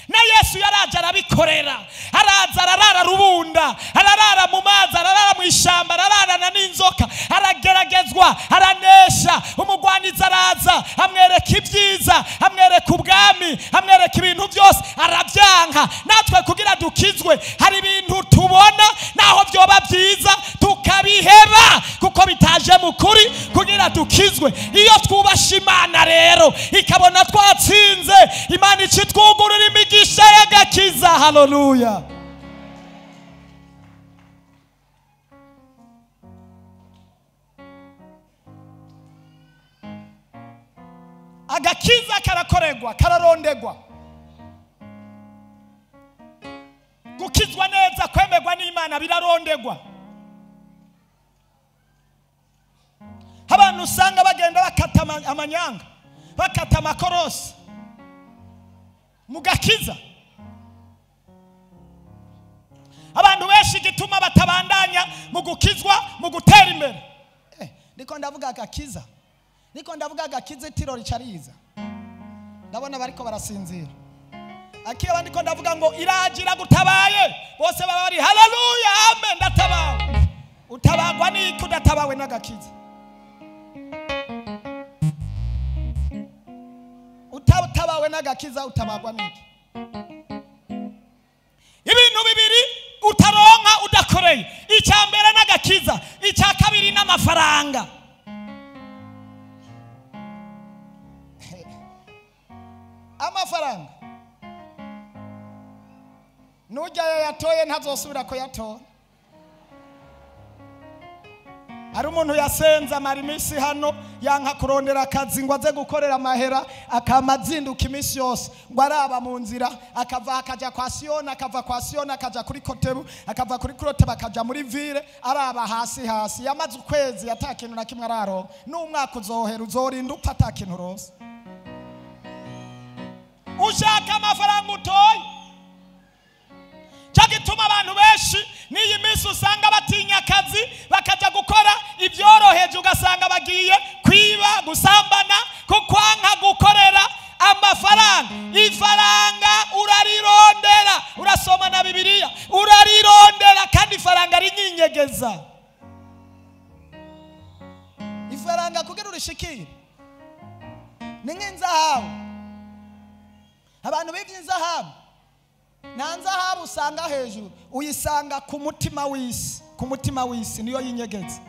Na Yesu yaraje arabikorera. Araza ararara rubunda, ararara mu mazi, ararara mu ishamba, arararana n'inzoka, arageragezwa, aranesha. Umugwaniza araza amwereka ibyiza, amwereka ubwami, amwereka ibintu byose, arabyanka. Natwe kugira dukizwe hari ibintu tubona naho byoba byiza tukabiheba kuko bitaje mu kuri kugira dukizwe. Iyo twubasha Imana rero ikabona twatsinze, Imana icitwugurura imigisha y'agakiza. Haleluya. Agakiza karakoregwa, kararondegwa. Gukizwa neza, kwemerwa n'Imana birarondegwa. Abantu usanga bagenda bakata amanyanga, bakata amakorosi mugakiza. Abantu benshi igituma batabandanya mu gukizwa, mu gutera imbere. Ndiko ndavuga agakiza, ndiko ndavuga agakiza, itiro ricariza. Ndabona bariko barasinzira. Akiba ndiko ndavuga ngo iragira gutabaye, bose baba bari haleluya, amen, ndatabawe. Utabagwa niki udatabawe n'agakiza? Utatabawe n'agakiza utabagwa niki? Ibintu bibiri utaronka udakoreye. Icya mbere n'agakiza, icya kabiri n'amafaranga. Amafaranga nujya yatoye ntazosubira ko yatora. Hari umuntu yasenze amara iminsi hano yanka kurondera akazi ngo aze gukorera amahera, akama azinduka iminsi yose ngo araba mu nzira, akava akajya kwa Siyoni, akava kwa Siyoni akaja kuri Kotebu, akava kuri Kotebu akaja muri ville, araba hasi hasi. Yamaze ukwezi ata kintu na kimwe araronka. N'umwaka uzohera uzorinda upfa ata kintu uronse. Ushaka amafaranga utoye. Cyo gituma abantu benshi n'iyi minsi usanga batinya akazi, ugasanga bagiye kwiba, gusambana, kukwanka gukorera amafaranga. Ifaranga urarirondera, urasoma na Bibiliya urarirondera, kandi ifaranga rinyinyegeza. Ifaranga kugira urishikire ni nk'inzahabu. Abantu bivye inzahabu, nta nzahabu usanga hejuru, uyisanga ku mutima w'isi. Ku mutima w'isi niyo yinyegeza,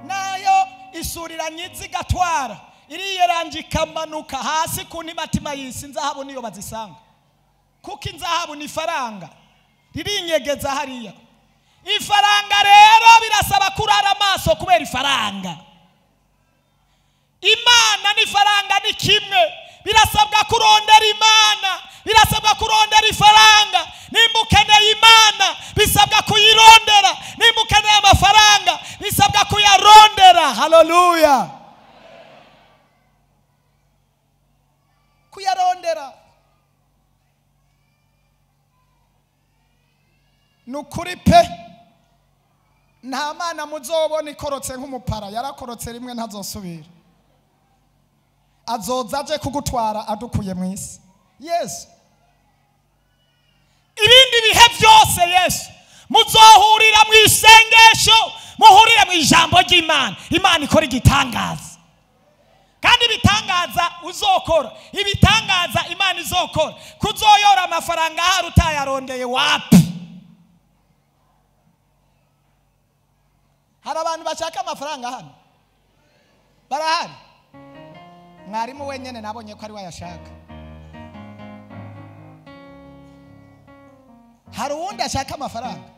nayo isuriranye igatwara, iriyeranje ikamanuka hasi ku ntimatima y'isi. Inzahabu niyo bazisanga, kuko inzahabu ni ifaranga ririnyegeza hariya. Ifaranga rero birasaba kurara amaso kubera ifaranga. Imana n'ifaranga ni kimwe. Birasabwa kurondera Imana, birasabwa kurondera ifaranga. Nimba ukeneye Imana bisabwa kuyirondera, nimba ukeneye amafaranga bisabwa kuyarondera. Haleluya! Kuyarondera nukuri pe. Nta mana muzobona ikorotse nk'umupara, yarakorotse rimwe ntazosubira. Azoza aje kugutwara adukuye mu isi. Yesu ibindi bihe byose Yesu muzohurira mu isengesho, muhurire mu ijambo ry'Imana. Imana ikora igitangaza, kandi ibitangaza uzokora, ibitangaza Imana izokora, kuzoyora amafaranga ahari utayarondeye wapi. Hari abantu bashaka amafaranga hano, barahari. Mwarimu wenyene nabonye ko ari wayashaka. Hari uwundi ashaka amafaranga.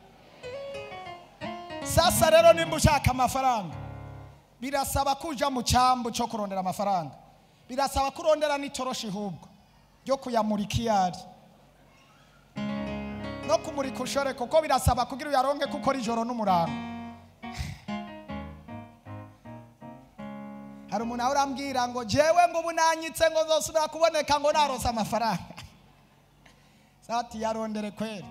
Sasa rero nimba ushaka amafaranga birasaba kuja mu cyambu cyo kurondera amafaranga, birasaba kurondera n'itoroshi hubwo ryo kuyamurika iyari no kumurika ushore, kuko birasaba kugira uyaronke kuko ijoro n'umurango. Hari umuntu ahora ambwira ngo jewe ngo ubu nanyitse ngo nzosubira kuboneka ngo narose amafaranga. Sati yarondere kweri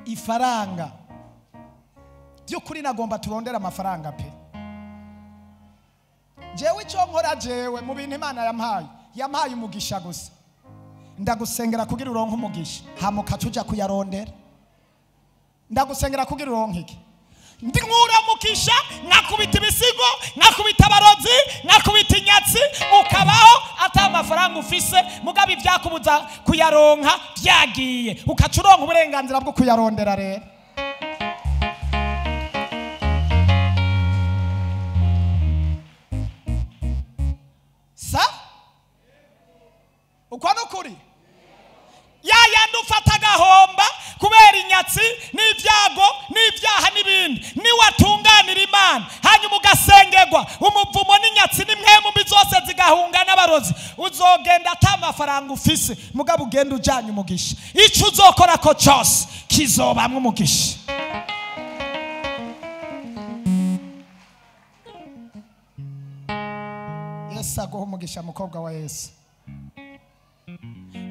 ifaranga. By'ukuri nagomba turondera amafaranga pe. Jewe icyo nkora, jewe mu bintu Imana yampaye, yampaye umugisha gusa. Ndagusengera kugira uronke umugisha, hamuka tuja kuyarondera. Ndagusengera kugira uronke iki? Ndinkuramukisha, nkakubita ibisigo, nkakubita abarozi, nkakubita inyatsi, ukabaho ata amafaranga ufise, mugabo ibyakubuza kuyaronka byagiye, ukaca uronka uburenganzira bwo kuyarondera. Rero sa uko nukuri yayandi ufata agahomba kubera inyatsi n'ibyago n'ibyaha n'ibindi, niwatunganira Imana hanyuma ugasengerwa, umuvumo n'inyatsi n'imwemu mbi zose zigahunga n'abarozi, uzogenda ata amafaranga ufise, mugabo ugenda ujanye umugisha. Ico uzokora ko cyose kizobamwo umugisha. Yesu aguhe umugisha, mukobwa wa Yesu.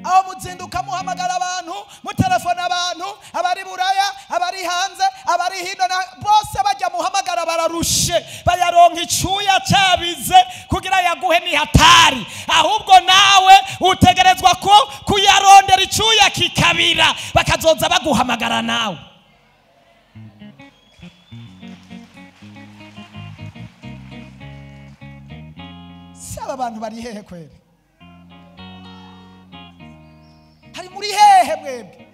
Aho muzinduka muhamagara abantu, mutelefona abantu, abari Buraya, abari hanze, abari hino, bose bajya muhamagara bararushe, bayaronka icuya cyabize kugira yaguhe ni hatari. Ahubwo nawe utegerezwa ko kuyarondera icuya kikabira, bakazoza baguhamagara nawe. Saba abantu bari hehe kweri? Hari muri hehe mwebwe?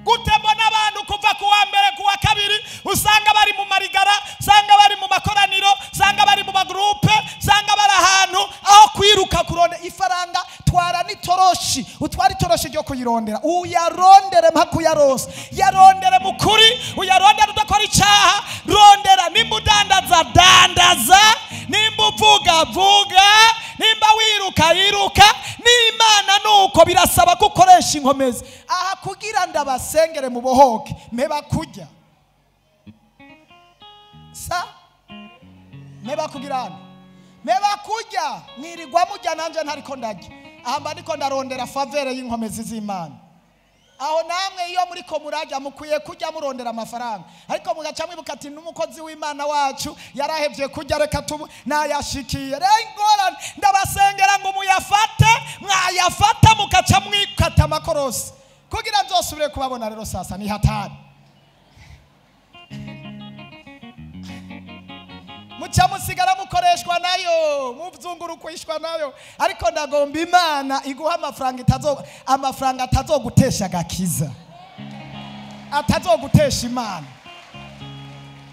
Gute mbona abantu kuva kuwa mbere kuwa kabiri usanga bari mu marigara, usanga bari mu makoraniro, usanga bari mu magrupe, usanga bari ahantu aho kwiruka kuronde ifaranga. Twara n'itoroshi, utwara itoroshi ryo kuyirondera, uyarondere mpaka uyaronse. Yarondere mukuri, uyarondere udakora icaha. Rondera, nimba udandaza dandaza, nimba uvuga vuga, nimba wiruka yiruka. N'Imana nuko birasaba gukoresha inkomezi aha kugira ndabasengere mubohoke. Meba kurya sa meba kugirana meba kurya, mwirirwa mujya nanje ntariko ndarya. Aha mba ndiko ndarondera favere y'inkomezi z'Imana. Aho namwe iyo muri ko murajya mukwiye kujya murondera amafaranga, ariko mugaca mwibuka ati n'umukozi w'Imana wacu yarahevye kujya, reka nayashikiye. Rero ingorane ndabasengera ngo muyafate, mwayafata mugaca mwikata amakorosi kugira nzosubire kubabona. Rero sasa ni hatari, muca musigara mukoreshwa nayo, muzungurukwishwa nayo. Ariko ndagomba Imana iguha amafaranga amafaranga atazogutesha agakiza, atazogutesha Imana.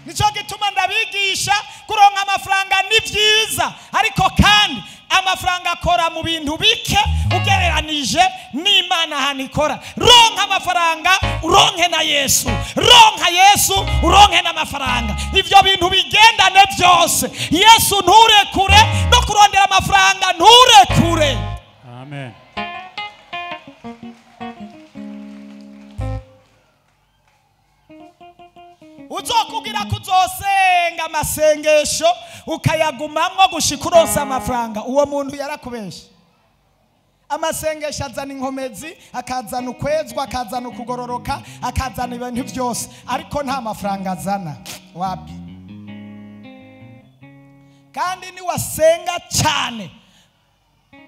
Nico gituma ndabigisha kuronka amafaranga ni vyiza, ariko kandi amafaranga akora mu bintu bike ugereranije n'Imana ahantu ikora. Ronka amafaranga uronke na Yesu, ronka Yesu uronke n'amafaranga. Ivyo bintu bigendane byose. Yesu nturekure, no kurondera amafaranga nturekure. Amen. Uzokugira kuzosenga amasengesho ukayagumamwo gushika uronse amafaranga, uwo muntu yarakubesha. Amasengesho azana inkomezi, akazana ukwezwa, akazana ukugororoka, akazana ibintu byose, ariko nta mafaranga azana. Wapi? Kandi niwasenga cyane,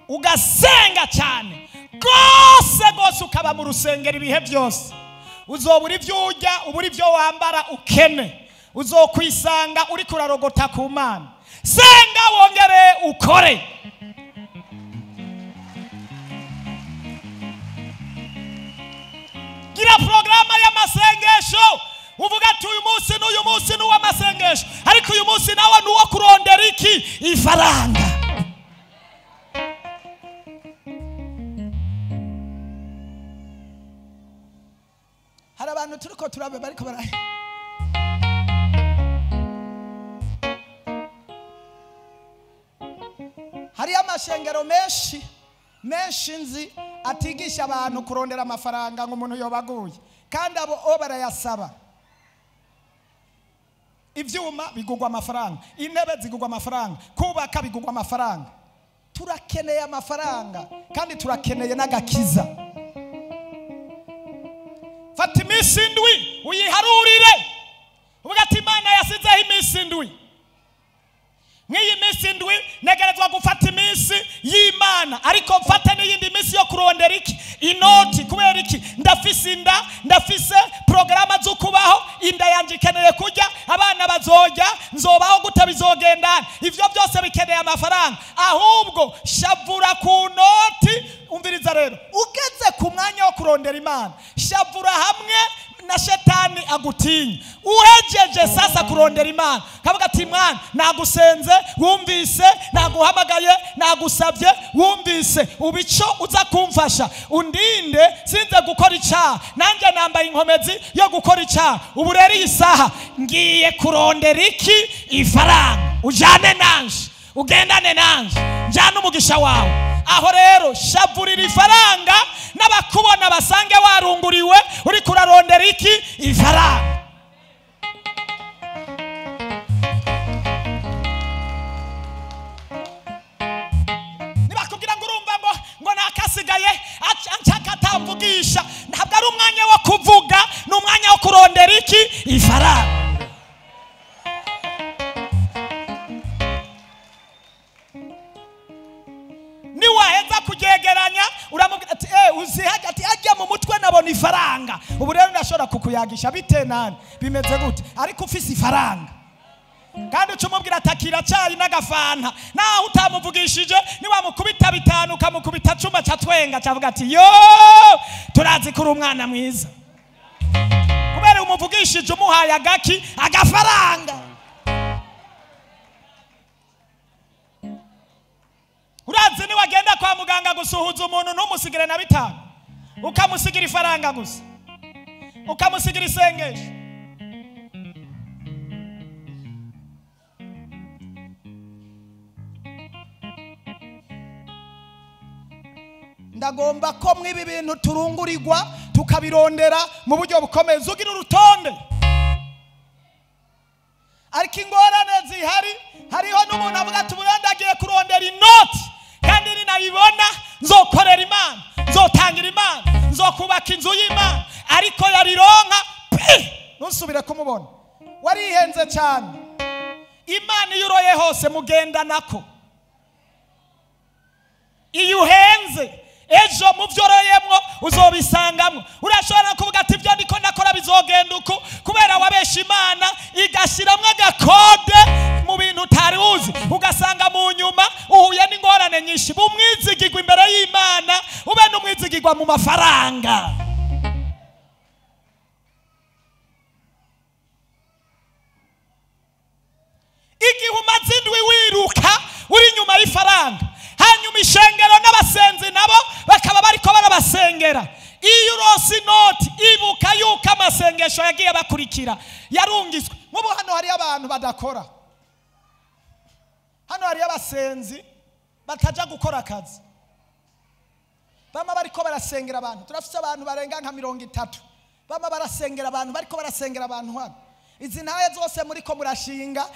ugasenga cyane gose gose, ukaba mu rusengero ibihe byose, uzobura ibyo urya, ubura ibyo wambara, ukene, uzokwisanga uri kurarogota ku Mana. Senga wongere ukore. Gira programa y'amasengesho, uvuga ati uyu munsi n'uyu munsi n'uw'amasengesho, ariko uyu munsi nawe n'uwo kurondera iki? Ifaranga. Hari abantu turiko turabe bariko bara hari amashengero menshi menshi nzi atigisha abantu kurondera amafaranga ngo umuntu yobaguye, kandi abo barayasaba. Ivyuma bigugwa amafaranga, intebe zigugwa amafaranga, kubaka bigugwa amafaranga. Turakeneye amafaranga kandi turakeneye n'agakiza. Fata iminsi indwi uyiharurire, uvuga ati Imana yasizeho iminsi indwi. Mw'iyi minsi indwi negerezwa gufata iminsi y'Imana, ariko mfate n'iyindi minsi yo kurondera iki? Inoti. Kubera iki? Ndafise inda, ndafise programa zo kubaho, inda yanje ikeneye kurya, abana bazorya, nzobaho gute, bizogendana. Ivyo byose bikeneye amafaranga. Ahubwo shavura ku noti. Umviriza rero, ugeze ku mwanya wo kurondera Imana, shavura hamwe na shetani agutinya. Uhejeje sasa kurondera Imana, kavuga ati mwana nagusenze wumvise, naguhamagaye nagusabye wumvise, ubico uza kumfasha undinde sinze gukora icyaha, nanjye nambaye inkomezi yo gukora icyaha. Ubu rero iyi saha ngiye kurondera iki? Ifaranga. Ujane nanje, ugendane nanje, njane umugisha wawe. Aho rero shavurira ifaranga, n'abakubona basange warunguriwe uri kurarondera iki? Ifaranga. Nibakubwira ngo urumva ngo nakasigaye anshaka atamvugisha, ntabwo ari umwanya wo kuvuga, ni umwanya wo kurondera iki? Ifaranga. Niwaheza kujegeranya uramubwira ati uzihaga ati ajya mu mutwe nabona ifaranga. Ubu rero ndashobora kukuyagisha bite nani bimeze gute, ariko ufise ifaranga. Kandi ucumubwira atakira cyayi n'agafanta, naho utamuvugishije niwamukubita bitanu ukamukubita cuma catwenga cavuga ati yo turazi kuri umwana mwiza, kubera umuvugishije umuhaye agaki? Agafaranga. Urazi niwagenda kwa muganga gusuhuza umuntu ntumusigire na bitanu, ukamusigira ifaranga gusa, ukamusigira isengesho. Ndagomba ko mwibi bintu turungurirwa tukabirondera mu buryo bukomeye. Ugira urutonde. Ariko ingorane zihari, hariho n'umuntu avuga ati ubundi agiye kurondera inoti, kandi ninayibona nzokorera Imana, nzotangira Imana, Nzokubaka inzu y'Imana, ariko yarironka pi ntusubire kumubona. Warihenze cyane. Imana iyo uroye hose mugenda nako. Iyo uhenze ejo mu byo uroyemwo uzobisangamo. Urashobora kuvuga ati ibyo ndiko ndakora bizogenda uku, kubera wabesha Imana igashiramwo agakode mu bintu utari uzi, ugasanga mu nyuma uhuye n'ingorane nyinshi. Bumwizigirwa imbere y'Imana, ube n'umwizigirwa mu mafaranga. Igihe umaze indwi wiruka uri inyuma y'ifaranga, hanyuma ishengero n'abasenzi nabo bakaba bariko barabasengera, iyo uronse inoti ibuka yuko amasengesho yagiye bakurikira yarungitswe. Nk'ubu hano hariyo abantu badakora, hano hariyo abasenzi bataja gukora akazi, bama bariko barasengera abantu. Turafise abantu barenga nka 30 bama barasengera abantu, bariko barasengera abantu hano. Izi ntaye zose muriko murashinga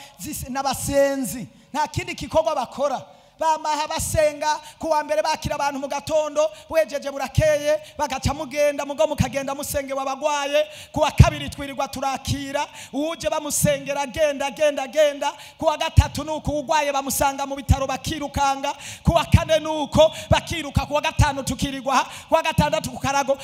n'abasenzi, nta kindi gikorwa bakora. Bamaha basenga kuwa mbere bakira abantu mu gatondo, bwejeje burakeye bagaca mugenda mugo mukagenda musenge wabagwaye. Kuwa kabiri twirirwa turakira uje bamusengera genda genda genda. Kuwa gatatu nuko ugwaye bamusanga mu bitaro bakirukanga. Kuwa kane nuko bakiruka. Kuwa gatanu tukirirwa, kuwa gatandatu kukarago.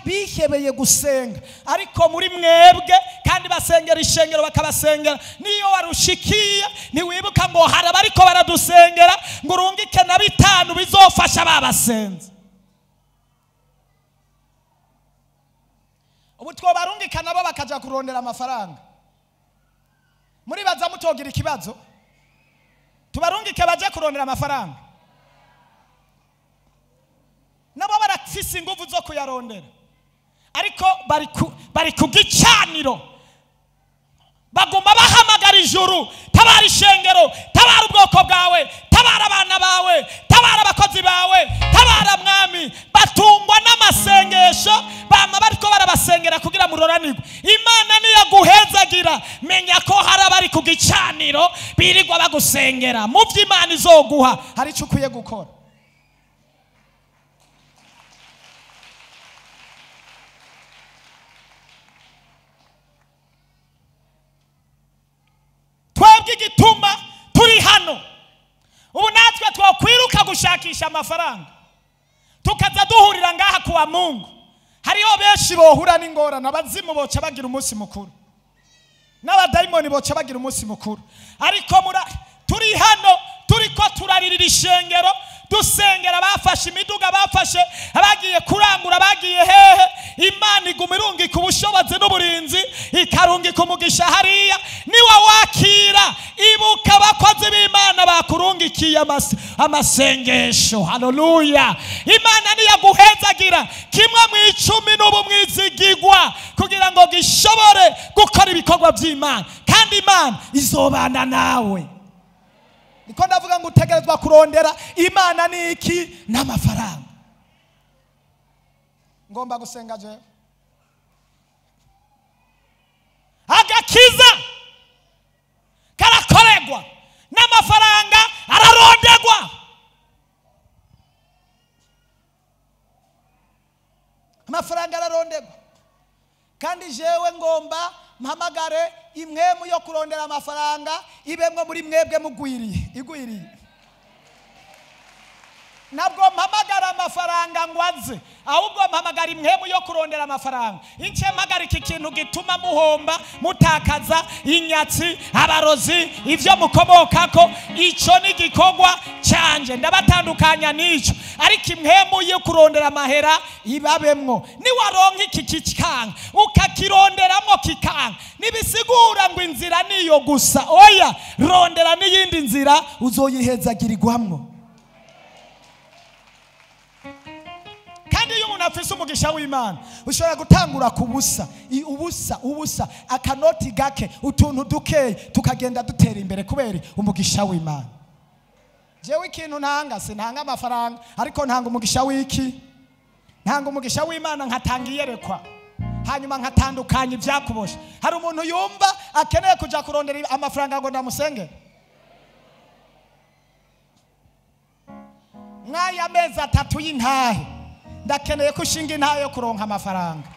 Bihebeye gusenga, ariko muri mwebwe kandi basengera ishengero bakabasengera. Niyo warushikiye ntiwibuka ngo hari abariko baradusengera ngo urungike na 5 bizofasha babasenze. Ubu twobarungika nabo bakaja kurondera amafaranga. Muri baza mutogira ikibazo, tubarungike baje kurondera amafaranga. Nabo barafise inguvu zo kuyarondera, ariko bari ku gicaniro, baguma bahamagara ijuru, tabara ishengero, tabara ubwoko bwawe, tabara abana bawe, tabara abakozi bawe, tabara mwami. Batungwa n'amasengesho, bama bariko barabasengera kugira muroranirwe. Imana niyaguhezagira, menya ko hari abari ku gicaniro birirwa bagusengera. Mu vyo Imana izoguha hari ico ukwiye gukora. Twebwe igituma turi hano ubu, natwe twakwiruka gushakisha amafaranga tukaza duhurira ngaha kuwa Mungu. Hariho benshi bohura n'ingorane, abazimu boca bagira umunsi mukuru, n'abadayimoni boca bagira umunsi mukuru. Ariko turi hano turiko turaririra ishengero, dusengera abafashe imiduga, bafashe abagiye kurangura, abagiye hehe. Imana iguma irungika ubushobozi n'uburinzi, ikarungika umugisha hariya. Niwa wakira, ibuka abakozi b'Imana bakurungikiye amasengesho. Haleluya! Imana niyaguhezagira kimwe mu 10 n'ubu mwizigigwa kugira ngo gishobore gukora ibikorwa by'Imana, kandi Imana izobana nawe. Niko ndavuga ngo utegerezwa kurondera Imana niki n'amafaranga. Ngomba gusenga je. Agakiza karakoregwa n'amafaranga ararondegwa. Amafaranga ararondegwa. Kandi jewe ngomba mpamagare imwemu yo kurondera amafaranga ibemwe muri mwebwe mugwiriye igwiriye. Ntabwo mpamagara amafaranga ngo aze, ahubwo mpamagara imwemu yo kurondera amafaranga. Ince mpagara iki kintu gituma muhomba, mutakaza inyatsi, abarozi, ivyo mukomokako. Ico ni gikorwa canje, ndabatandukanya n'ico. Ariko imwemu yo kurondera amahera ibabemwo. Niwaronka iki kikanga ukakironderamo kikanga, nibisigura ngo inzira niyo gusa. Oya, rondera n'iyindi nzira uzoyihezagirirwamwo. Kandi iyo umuntu afise umugisha w'Imana, ushobora gutangura ku busa, ubusa ubusa, akanoti gake, utuntu duke, tukagenda dutera imbere kubera umugisha w'Imana. Jewe ikintu ntanga, sinanga amafaranga, ariko ntanga umugisha w'iki? Ntanga umugisha w'Imana, nkatanga iyerekwa, hanyuma nkatandukanya ivyakuboshe. Hari umuntu yumva akeneye kuja kurondera amafaranga ngo ndamusenge. Mwaya mezi 3 y'intahe Ndakeneye ko ushinga intayo yo kuronka amafaranga,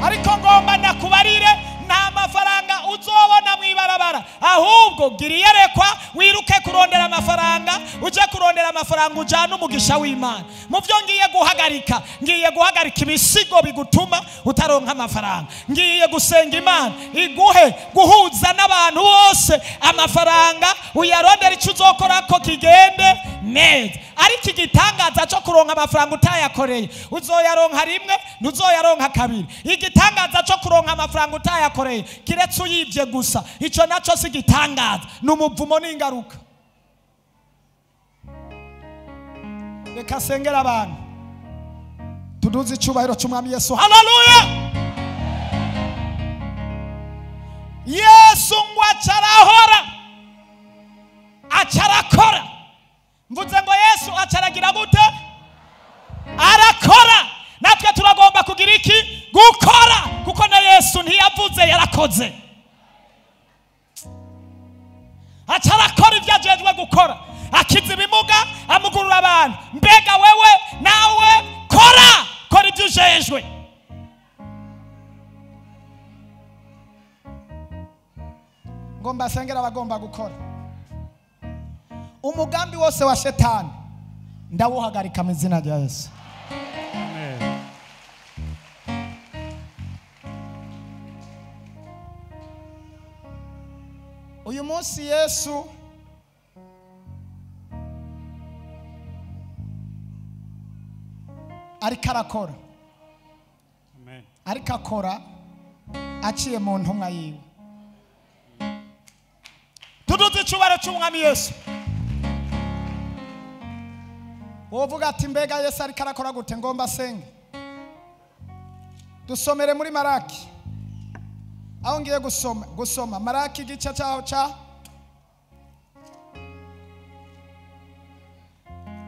ariko ngomba ndakubarire nta mafaranga uzobona mu ibarabara, ahubwo gira iyerekwa wiruke kurondera amafaranga, uje kurondera amafaranga ujane umugisha w'Imana. Mu byo ngiye guhagarika, ngiye guhagarika ibisigo bigutuma utaronka amafaranga. Ngiye gusenga Imana iguhe guhuza n'abantu bose amafaranga, uyarondera icyo uzokora ko kigende neza. Ariko igitangaza cyo kuronka amafaranga utayakoreye, uzoyaronka rimwe ntuzoyaronka kabiri. Igitangaza cyo kuronka amafaranga utayakoreye kiretse uyibye gusa, icyo nacyo si igitangaza, ni umuvumo n'ingaruka. Reka sengera abantu tuduze icyubahiro cy'Umwami Yesu. Haleluya! Yesu ngo acarahora, acarakora. Mvuze ngo Yesu acaragira gute? Arakora. Natwe turagomba kugira iki? Gukora, kuko na Yesu ntiyavuze, yarakoze. Acarakora ibyo ajejwe gukora, akiza ibimuga, amugurura abantu. Mbega wewe nawe kora, kora ibyo ujejwe. Ngomba sengera abagomba gukora. Umugambi wose wa shetani ndawuhagarika mu izina rya Yesu. Amen. Uyu munsi Yesu ariko arakora. Amen. Ariko akora aciye mu ntumwa yiwe. Tuduze icyubahiro cy'Umwami Yesu. Wovuga ati mbega Yesu ariko arakora gute? Ngomba senge. Dusomere muri Maraki. Aho ngiye gusoma Maraki igice cyaho cya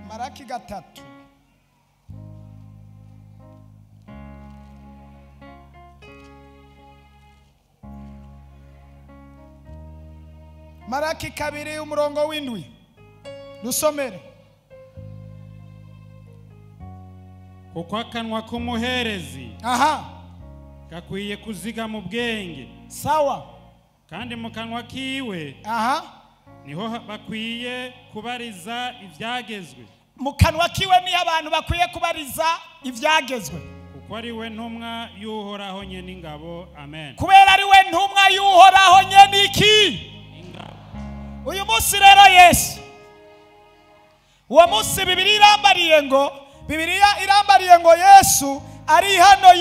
Maraki 3. Maraki 2 umurongo w'indwi. Dusomere. Kuko akanwa k'umuherezi aha gakwiye kuziga mu bwenge, sawa, kandi mu kanwa kiwe aha niho bakwiye kubariza ibyagezwe. Mu kanwa kiwe niho abantu bakwiye kubariza ibyagezwe, kuko ari we ntumwa y'Uhoraho nyene ingabo. Amen. Kubera ari we ntumwa y'Uhoraho nyene iki? Ingabo. Uyu munsi rero Yesu, uwo munsi Bibiliya irambariye ngo, Bibiliya irambariye ngo Yesu ari hano.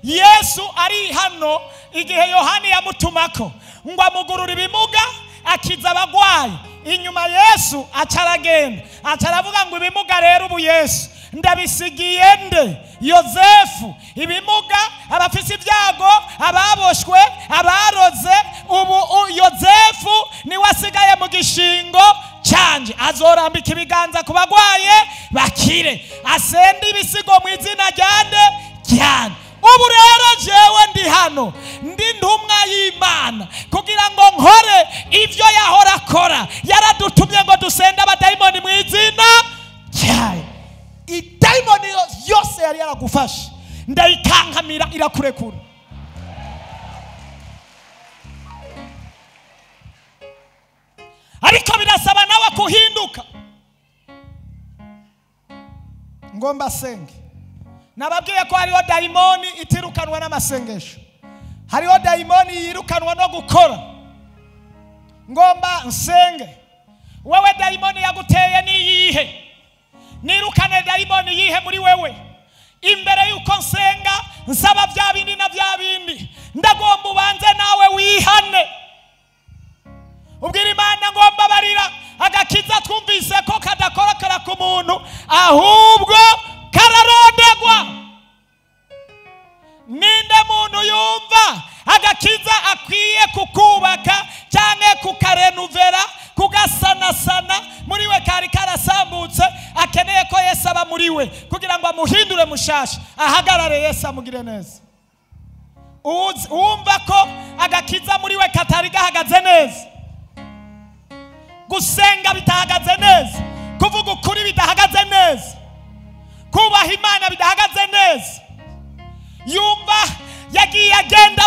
Yesu ari hano. Igihe Yohani yamutumako ngo amugurure ibimuga, akiza abagwayi, inyuma Yesu acaragenda, acaravuga ngo ibimuga rero ubu Yesu ndabisigiye nde? Yozefu. Ibimuga, abafise ibyago, ababoshwe, abaroze, ubu Yozefu niwe asigaye mu gishingo canje. Azorambika ibiganza ku bagwaye bakire, asende ibisigo mu izina ryande ryane. Ubu rero jewe ndi hano, ndi ntumwa y'Imana kugira ngo nkore ivyo yahora akora. Yaradutumye ngo dusende abadayimoni mu izina ryayo. Idayimoni yose yari yaragufashe ndayikankamira, irakurekura. Ariko birasaba nawe kuhinduka. Ngomba senge. Nababwiye ko hariho dayimoni itirukanwa n'amasengesho, hariho dayimoni yirukanwa no gukora. Ngomba nsenge. Wewe dayimoni yaguteye ni iyihe? Nirukane dayimoni yihe muri wewe? Imbere yuko nsenga nsaba bya bindi na bya bindi, ndagomba ubanze nawe wihane, ubwira Imana ngomba barira agakiza twumvise ko kadakorakora ku muntu, ahubwo kararondegwa. Ninde muntu yumva agakiza akwiye kukubaka cyangwa kukarenuvera, kugasanasana muri we kari karasambutse, akeneye ko Yesu aba muri we kugira ngo amuhindure mushasha, ahagarare Yesu amugire neza. Uwumva ko agakiza muri we katari gahagaze neza, gusenga bitahagaze neza, kuvuga ukuri bidahagaze neza, Kubaha Imana bidahagaze neza, yumva yagiye agenda